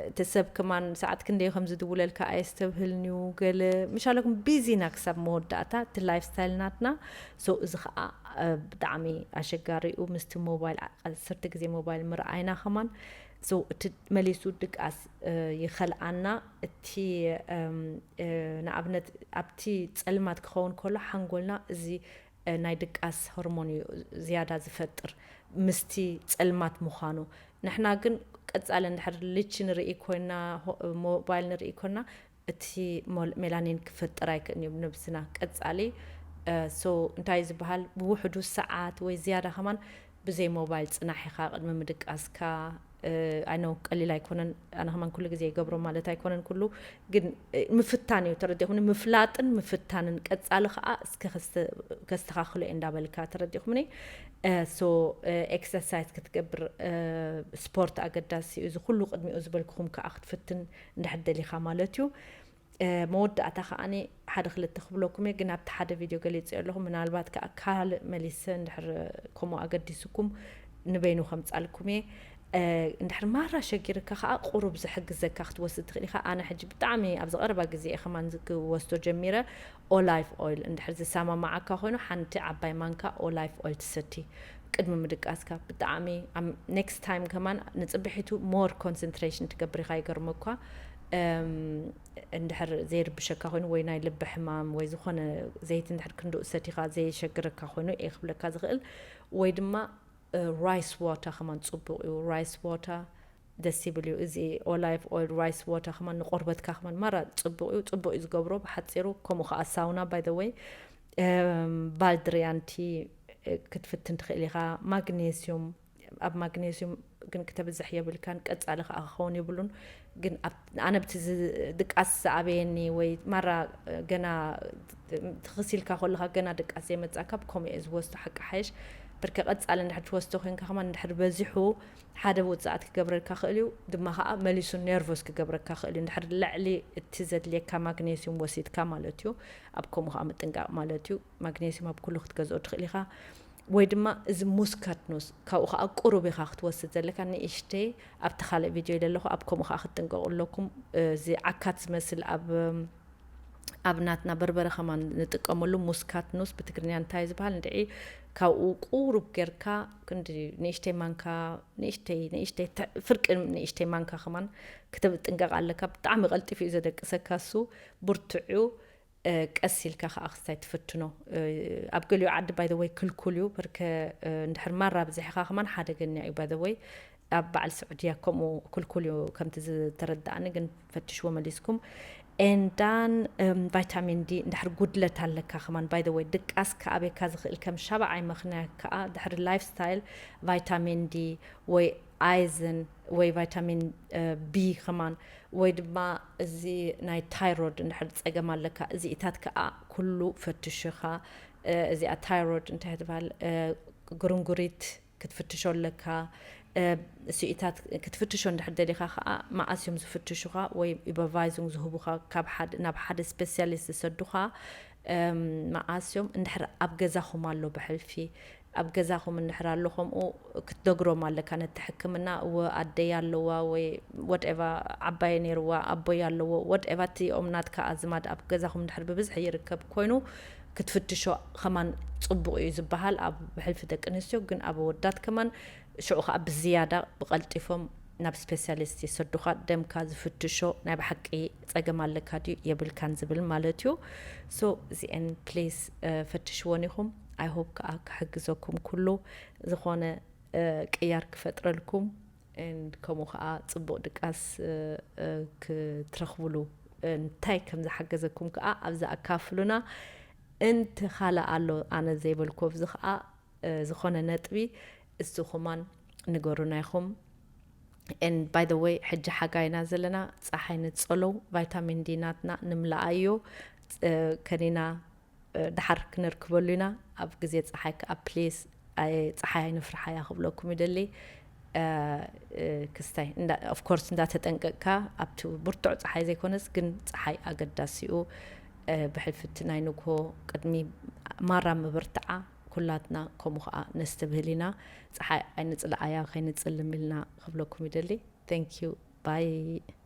እቲ ሰብ ከማን ሰዓት ክንደይ ከም ዝድውለልካ ኣየስተብህልን እዩ። ገለ ምሻለኩም ቢዚ ኢና ክሳብ መወዳእታ። እቲ ላይፍ ስታይል ናትና። So እዚ ከዓ ብጣዕሚ ኣሸጋሪ እዩ። ምስቲ ሞባይል ዓሰርተ ግዜ ሞባይል ምርኣይና ከማን። So እቲ መሊሱ ድቃስ ይኸልኣና። እቲ ንኣብነት ኣብቲ ፀልማት ክኸውን ከሎ ሓንጎልና እዚ ናይ ድቃስ ሆርሞን እዩ ዝያዳ ዝፈጥር ምስቲ ፀልማት ምዃኑ። ንሕና ግን ቀፃሊ እንድሕር ልቺ ንርኢ ኮይና፣ ሞባይል ንርኢ ኮይና፣ እቲ ሜላኒን ክፈጥር ኣይክእልን እዩ ነብስና። ቀፃሊ So እንታይ ዝበሃል ብውሕዱ ሰዓት ወይ ዝያዳ ከማን ብዘይ ሞባይል ፅናሕ ኢኻ ቅድሚ ምድቃስካ። ኣይ ኖ ቀሊል ኣይኮነን። ኣነ ከማን ኩሉ ግዜ ይገብሮ ማለት ኣይኮነን ኩሉ፣ ግን ምፍታን እዩ፣ ተረዲኹኒ? ምፍላጥን ምፍታንን፣ ቀጻሊ ከኣ እስከ ከስተኻኽሎ እየ እንዳበልካ፣ ተረዲኹምኒ? ሶ ኤክሰርሳይዝ ክትገብር፣ ስፖርት ኣገዳሲ እዩ። እዚ ኩሉ ቅድሚኡ ዝበልኩኹም ከኣ ክትፍትን እንድሕር ደሊኻ ማለት እዩ። መወዳእታ ከዓኒ ሓደ ክልተ ክብለኩም እየ፣ ግን ኣብቲ ሓደ ቪድዮ ገሊጸዮ ኣለኹ። ምናልባት ከኣ ካልእ መሊሰ እንድሕር ከምኡ ኣገዲስኩም ንበይኑ ከምጻልኩም እየ። እንድሕር ማራ ሸጊርካ ከኣ ቁሩብ ዝሕግዘካ ክትወስድ ትኽእል ኢኻ። ኣነ ሕጂ ብጣዕሚ ኣብዚ ቀረባ ግዜ እየ ከማን ክወስዶ ጀሚረ። ኦላይቭ ኦይል እንድሕር ዝሰማማዓካ ኮይኑ ሓንቲ ዓባይ ማንካ ኦላይቭ ኦይል ትሰቲ ቅድሚ ምድቃስካ። ብጣዕሚ ኔክስት ታይም ከማን ንጽብሒቱ ሞር ኮንሰንትሬሽን ትገብር ኢኻ። ይገርመኳ እንድሕር ዘይርብሸካ ኮይኑ ወይ ናይ ልቢ ሕማም ወይ ዝኾነ ዘይቲ እንድሕር ክንድኡ ሰቲኻ ዘይሸግረካ ኮይኑ እየ ክብለካ ዝኽእል። ወይ ድማ ራይስ ዋታ ከማን ጽቡቕ እዩ። ራይስ ዋታ ደስ ይብል እዩ። እዚ ኦላይቭ ኦይል ራይስ ዋታ ከማን ንቆርበትካ ከማን ማራ ጽቡቕ እዩ። ጽቡቕ እዩ ዝገብሮ ብሓጺሩ። ከምኡ ከኣ ሳውና ባይ ወይ ባልድሪያንቲ ክትፍትን ትኽእል ኢኻ። ማግኔስዩም ኣብ ማግኔስዩም ግን ክተብዝሕ የብልካን። ቀጻሊ ከኣ ክኸውን የብሉን። ግን ኣነ ብቲ ድቃስ ዝኣበየኒ ወይ ማራ ገና ትኽሲልካ ከለኻ ገና ድቃስ ዘይመጻካ ብከምኡ እየ ዝወስዶ። ሓቂ ሓይሽ ብርከ ቀጻሊ እንድሕር ትወስዶ ኮንካ ከማን እንድሕር በዚሑ ሓደ ውጽኣት ክገብረልካ ክእል እዩ፣ ድማ ከኣ መሊሱ ኔርቨስ ክገብረካ ክእል እዩ። እንድሕር ልዕሊ እቲ ዘድልየካ ማግኔስዩም ወሲድካ ማለት እዩ። ኣብ ከምኡ ከኣ ምጥንቃቕ ማለት እዩ። ማግኔስዩም ኣብ ኩሉ ክትገዝኦ ትኽእል ኢኻ። ወይ ድማ እዚ ሙስካትኑስ ካብኡ ከኣ ቁሩብ ኢኻ ክትወስድ ዘለካ፣ ንእሽተይ ኣብቲ ካልእ ቪድዮ ኢለ ኣለኹ። ኣብ ከምኡ ከኣ ክትጥንቀቑ ኣለኩም። እዚ ዓካት ዝመስል ኣብ ኣብ ናትና በርበረ ከማን ንጥቀመሉ ሙስካትኑስ ብትግርኛ እንታይ እዩ ዝበሃል? እንድዒ ካብኡ ቁሩብ ጌርካ ክንዲ ንእሽተይ ማንካ ንእሽተይ ንእሽተይ ፍርቂ ንእሽተይ ማንካ ከማን ክትጥንቀቕ ኣለካ። ብጣዕሚ ቀልጢፉ እዩ ዘደቅሰካ እሱ። ብርትዑ ቀስ ኢልካ ከኣ ክስታይ ትፍትኖ። ኣብ ገሊኡ ዓዲ ባይ ወይ ክልኩል እዩ። ብርከ እንድሕር ማራ ብዝሕኻ ከማን ሓደገኛ እዩ ባይ ወይ ኣብ በዓል ስዑድያ ከምኡ ክልኩል እዩ ከምቲ ዝተረዳእኒ፣ ግን ፈትሽዎ መሊስኩም። ኤንዳን ቫይታሚን ዲ እንድሕር ጉድለት ኣለካ ከማን ባይ ወይ ድቃስ ከኣቤካ ዝኽእል ከም ሻብዓይ ምኽንያት ከኣ ድሕሪ ላይፍ ስታይል ቫይታሚን ዲ ወይ ኣይዝን ወይ ቫይታሚን ቢ ከማን ወይ ድማ እዚ ናይ ታይሮድ እንድሕር ጸገም ኣለካ እዚኢታት ከኣ ኩሉ ፈትሽኻ። እዚኣ ታይሮድ እንታይ ትበሃል ግርንጉሪት ክትፍትሾ ኣለካ። ስኢታት ክትፍትሾ እንድሕር ደሊኻ ከዓ መዓስ እዮም ዝፍትሹኻ ወይ ኢበቫይዙንግ ዝህቡኻ ካብ ሓደ ናብ ሓደ ስፔሲያሊስት ዝሰዱኻ መዓስ እዮም? እንድሕር ኣብ ገዛኹም ኣሎ ብሕልፊ ኣብ ገዛኹም እንድሕር ኣሎ ከምኡ ክትነግሮም ኣለካ ነቲ ሕክምና። እወ ኣደይ ኣለዋ ወይ ወድኤቫ ዓባየ ነይርዋ ኣቦይ ኣለዎ ወድኤቫ እቲ ኦም ናትካ ኣዝማድ ኣብ ገዛኹም እንድሕር ብብዝሒ ይርከብ ኮይኑ ክትፍትሾ ከማን ጽቡቕ እዩ ዝበሃል ኣብ ብሕልፊ ደቂ ኣንስትዮ፣ ግን ኣብ ኣወዳት ከማን ሽዑ ከኣ ብዝያዳ ብቐልጢፎም ናብ ስፔሲያሊስት ይሰዱኻ። ደምካ ዝፍትሾ ናይ ብሓቂ ጸገም ኣለካ ድዩ የብልካን ዝብል ማለት እዩ። ሶ እዚአን ፕሊስ ፈትሽወን ኢኹም። ኣይ ሆፕ ከኣ ክሕግዘኩም ኩሉ ዝኾነ ቅያር ክፈጥረልኩም። ከምኡ ከዓ ፅቡቅ ድቃስ ክትረኽብሉ እንታይ ከም ዝሓገዘኩም ከዓ ኣብዚ ኣካፍሉና። እንተ ካልእ ኣሎ ኣነ ዘይበልኩ ኣብዚ ከዓ ዝኾነ ነጥቢ እሱ ኹማን ንገሩና ኢኹም። And by the way ሕጂ ሓጋይና ዘለና ፀሓይ ንፀለው ቫይታሚን ዲ ናትና ንምልኣዮ ከኒና ድሓር ክነርክበሉ ኢና። ኣብ ግዜ ፀሓይ ከዓ ፕሊስ ፀሓይ ኣይንፍርሓያ ክብለኩም ይደሊ። ክስታይ ኦፍኮርስ እንዳተጠንቀቅካ ኣብቲ ብርቱዕ ፀሓይ ዘይኮነስ ግን ፀሓይ ኣገዳሲኡ ብሕልፍቲ ናይ ንግሆ ቅድሚ ማራ ምብርትዓ ኩላትና ከምኡ ከዓ ነስተብህል ኢና። ፀሓይ ኣይንፅልኣያ ከይንፅልም ኢልና ክብለኩም ይደሊ። Thank you bye።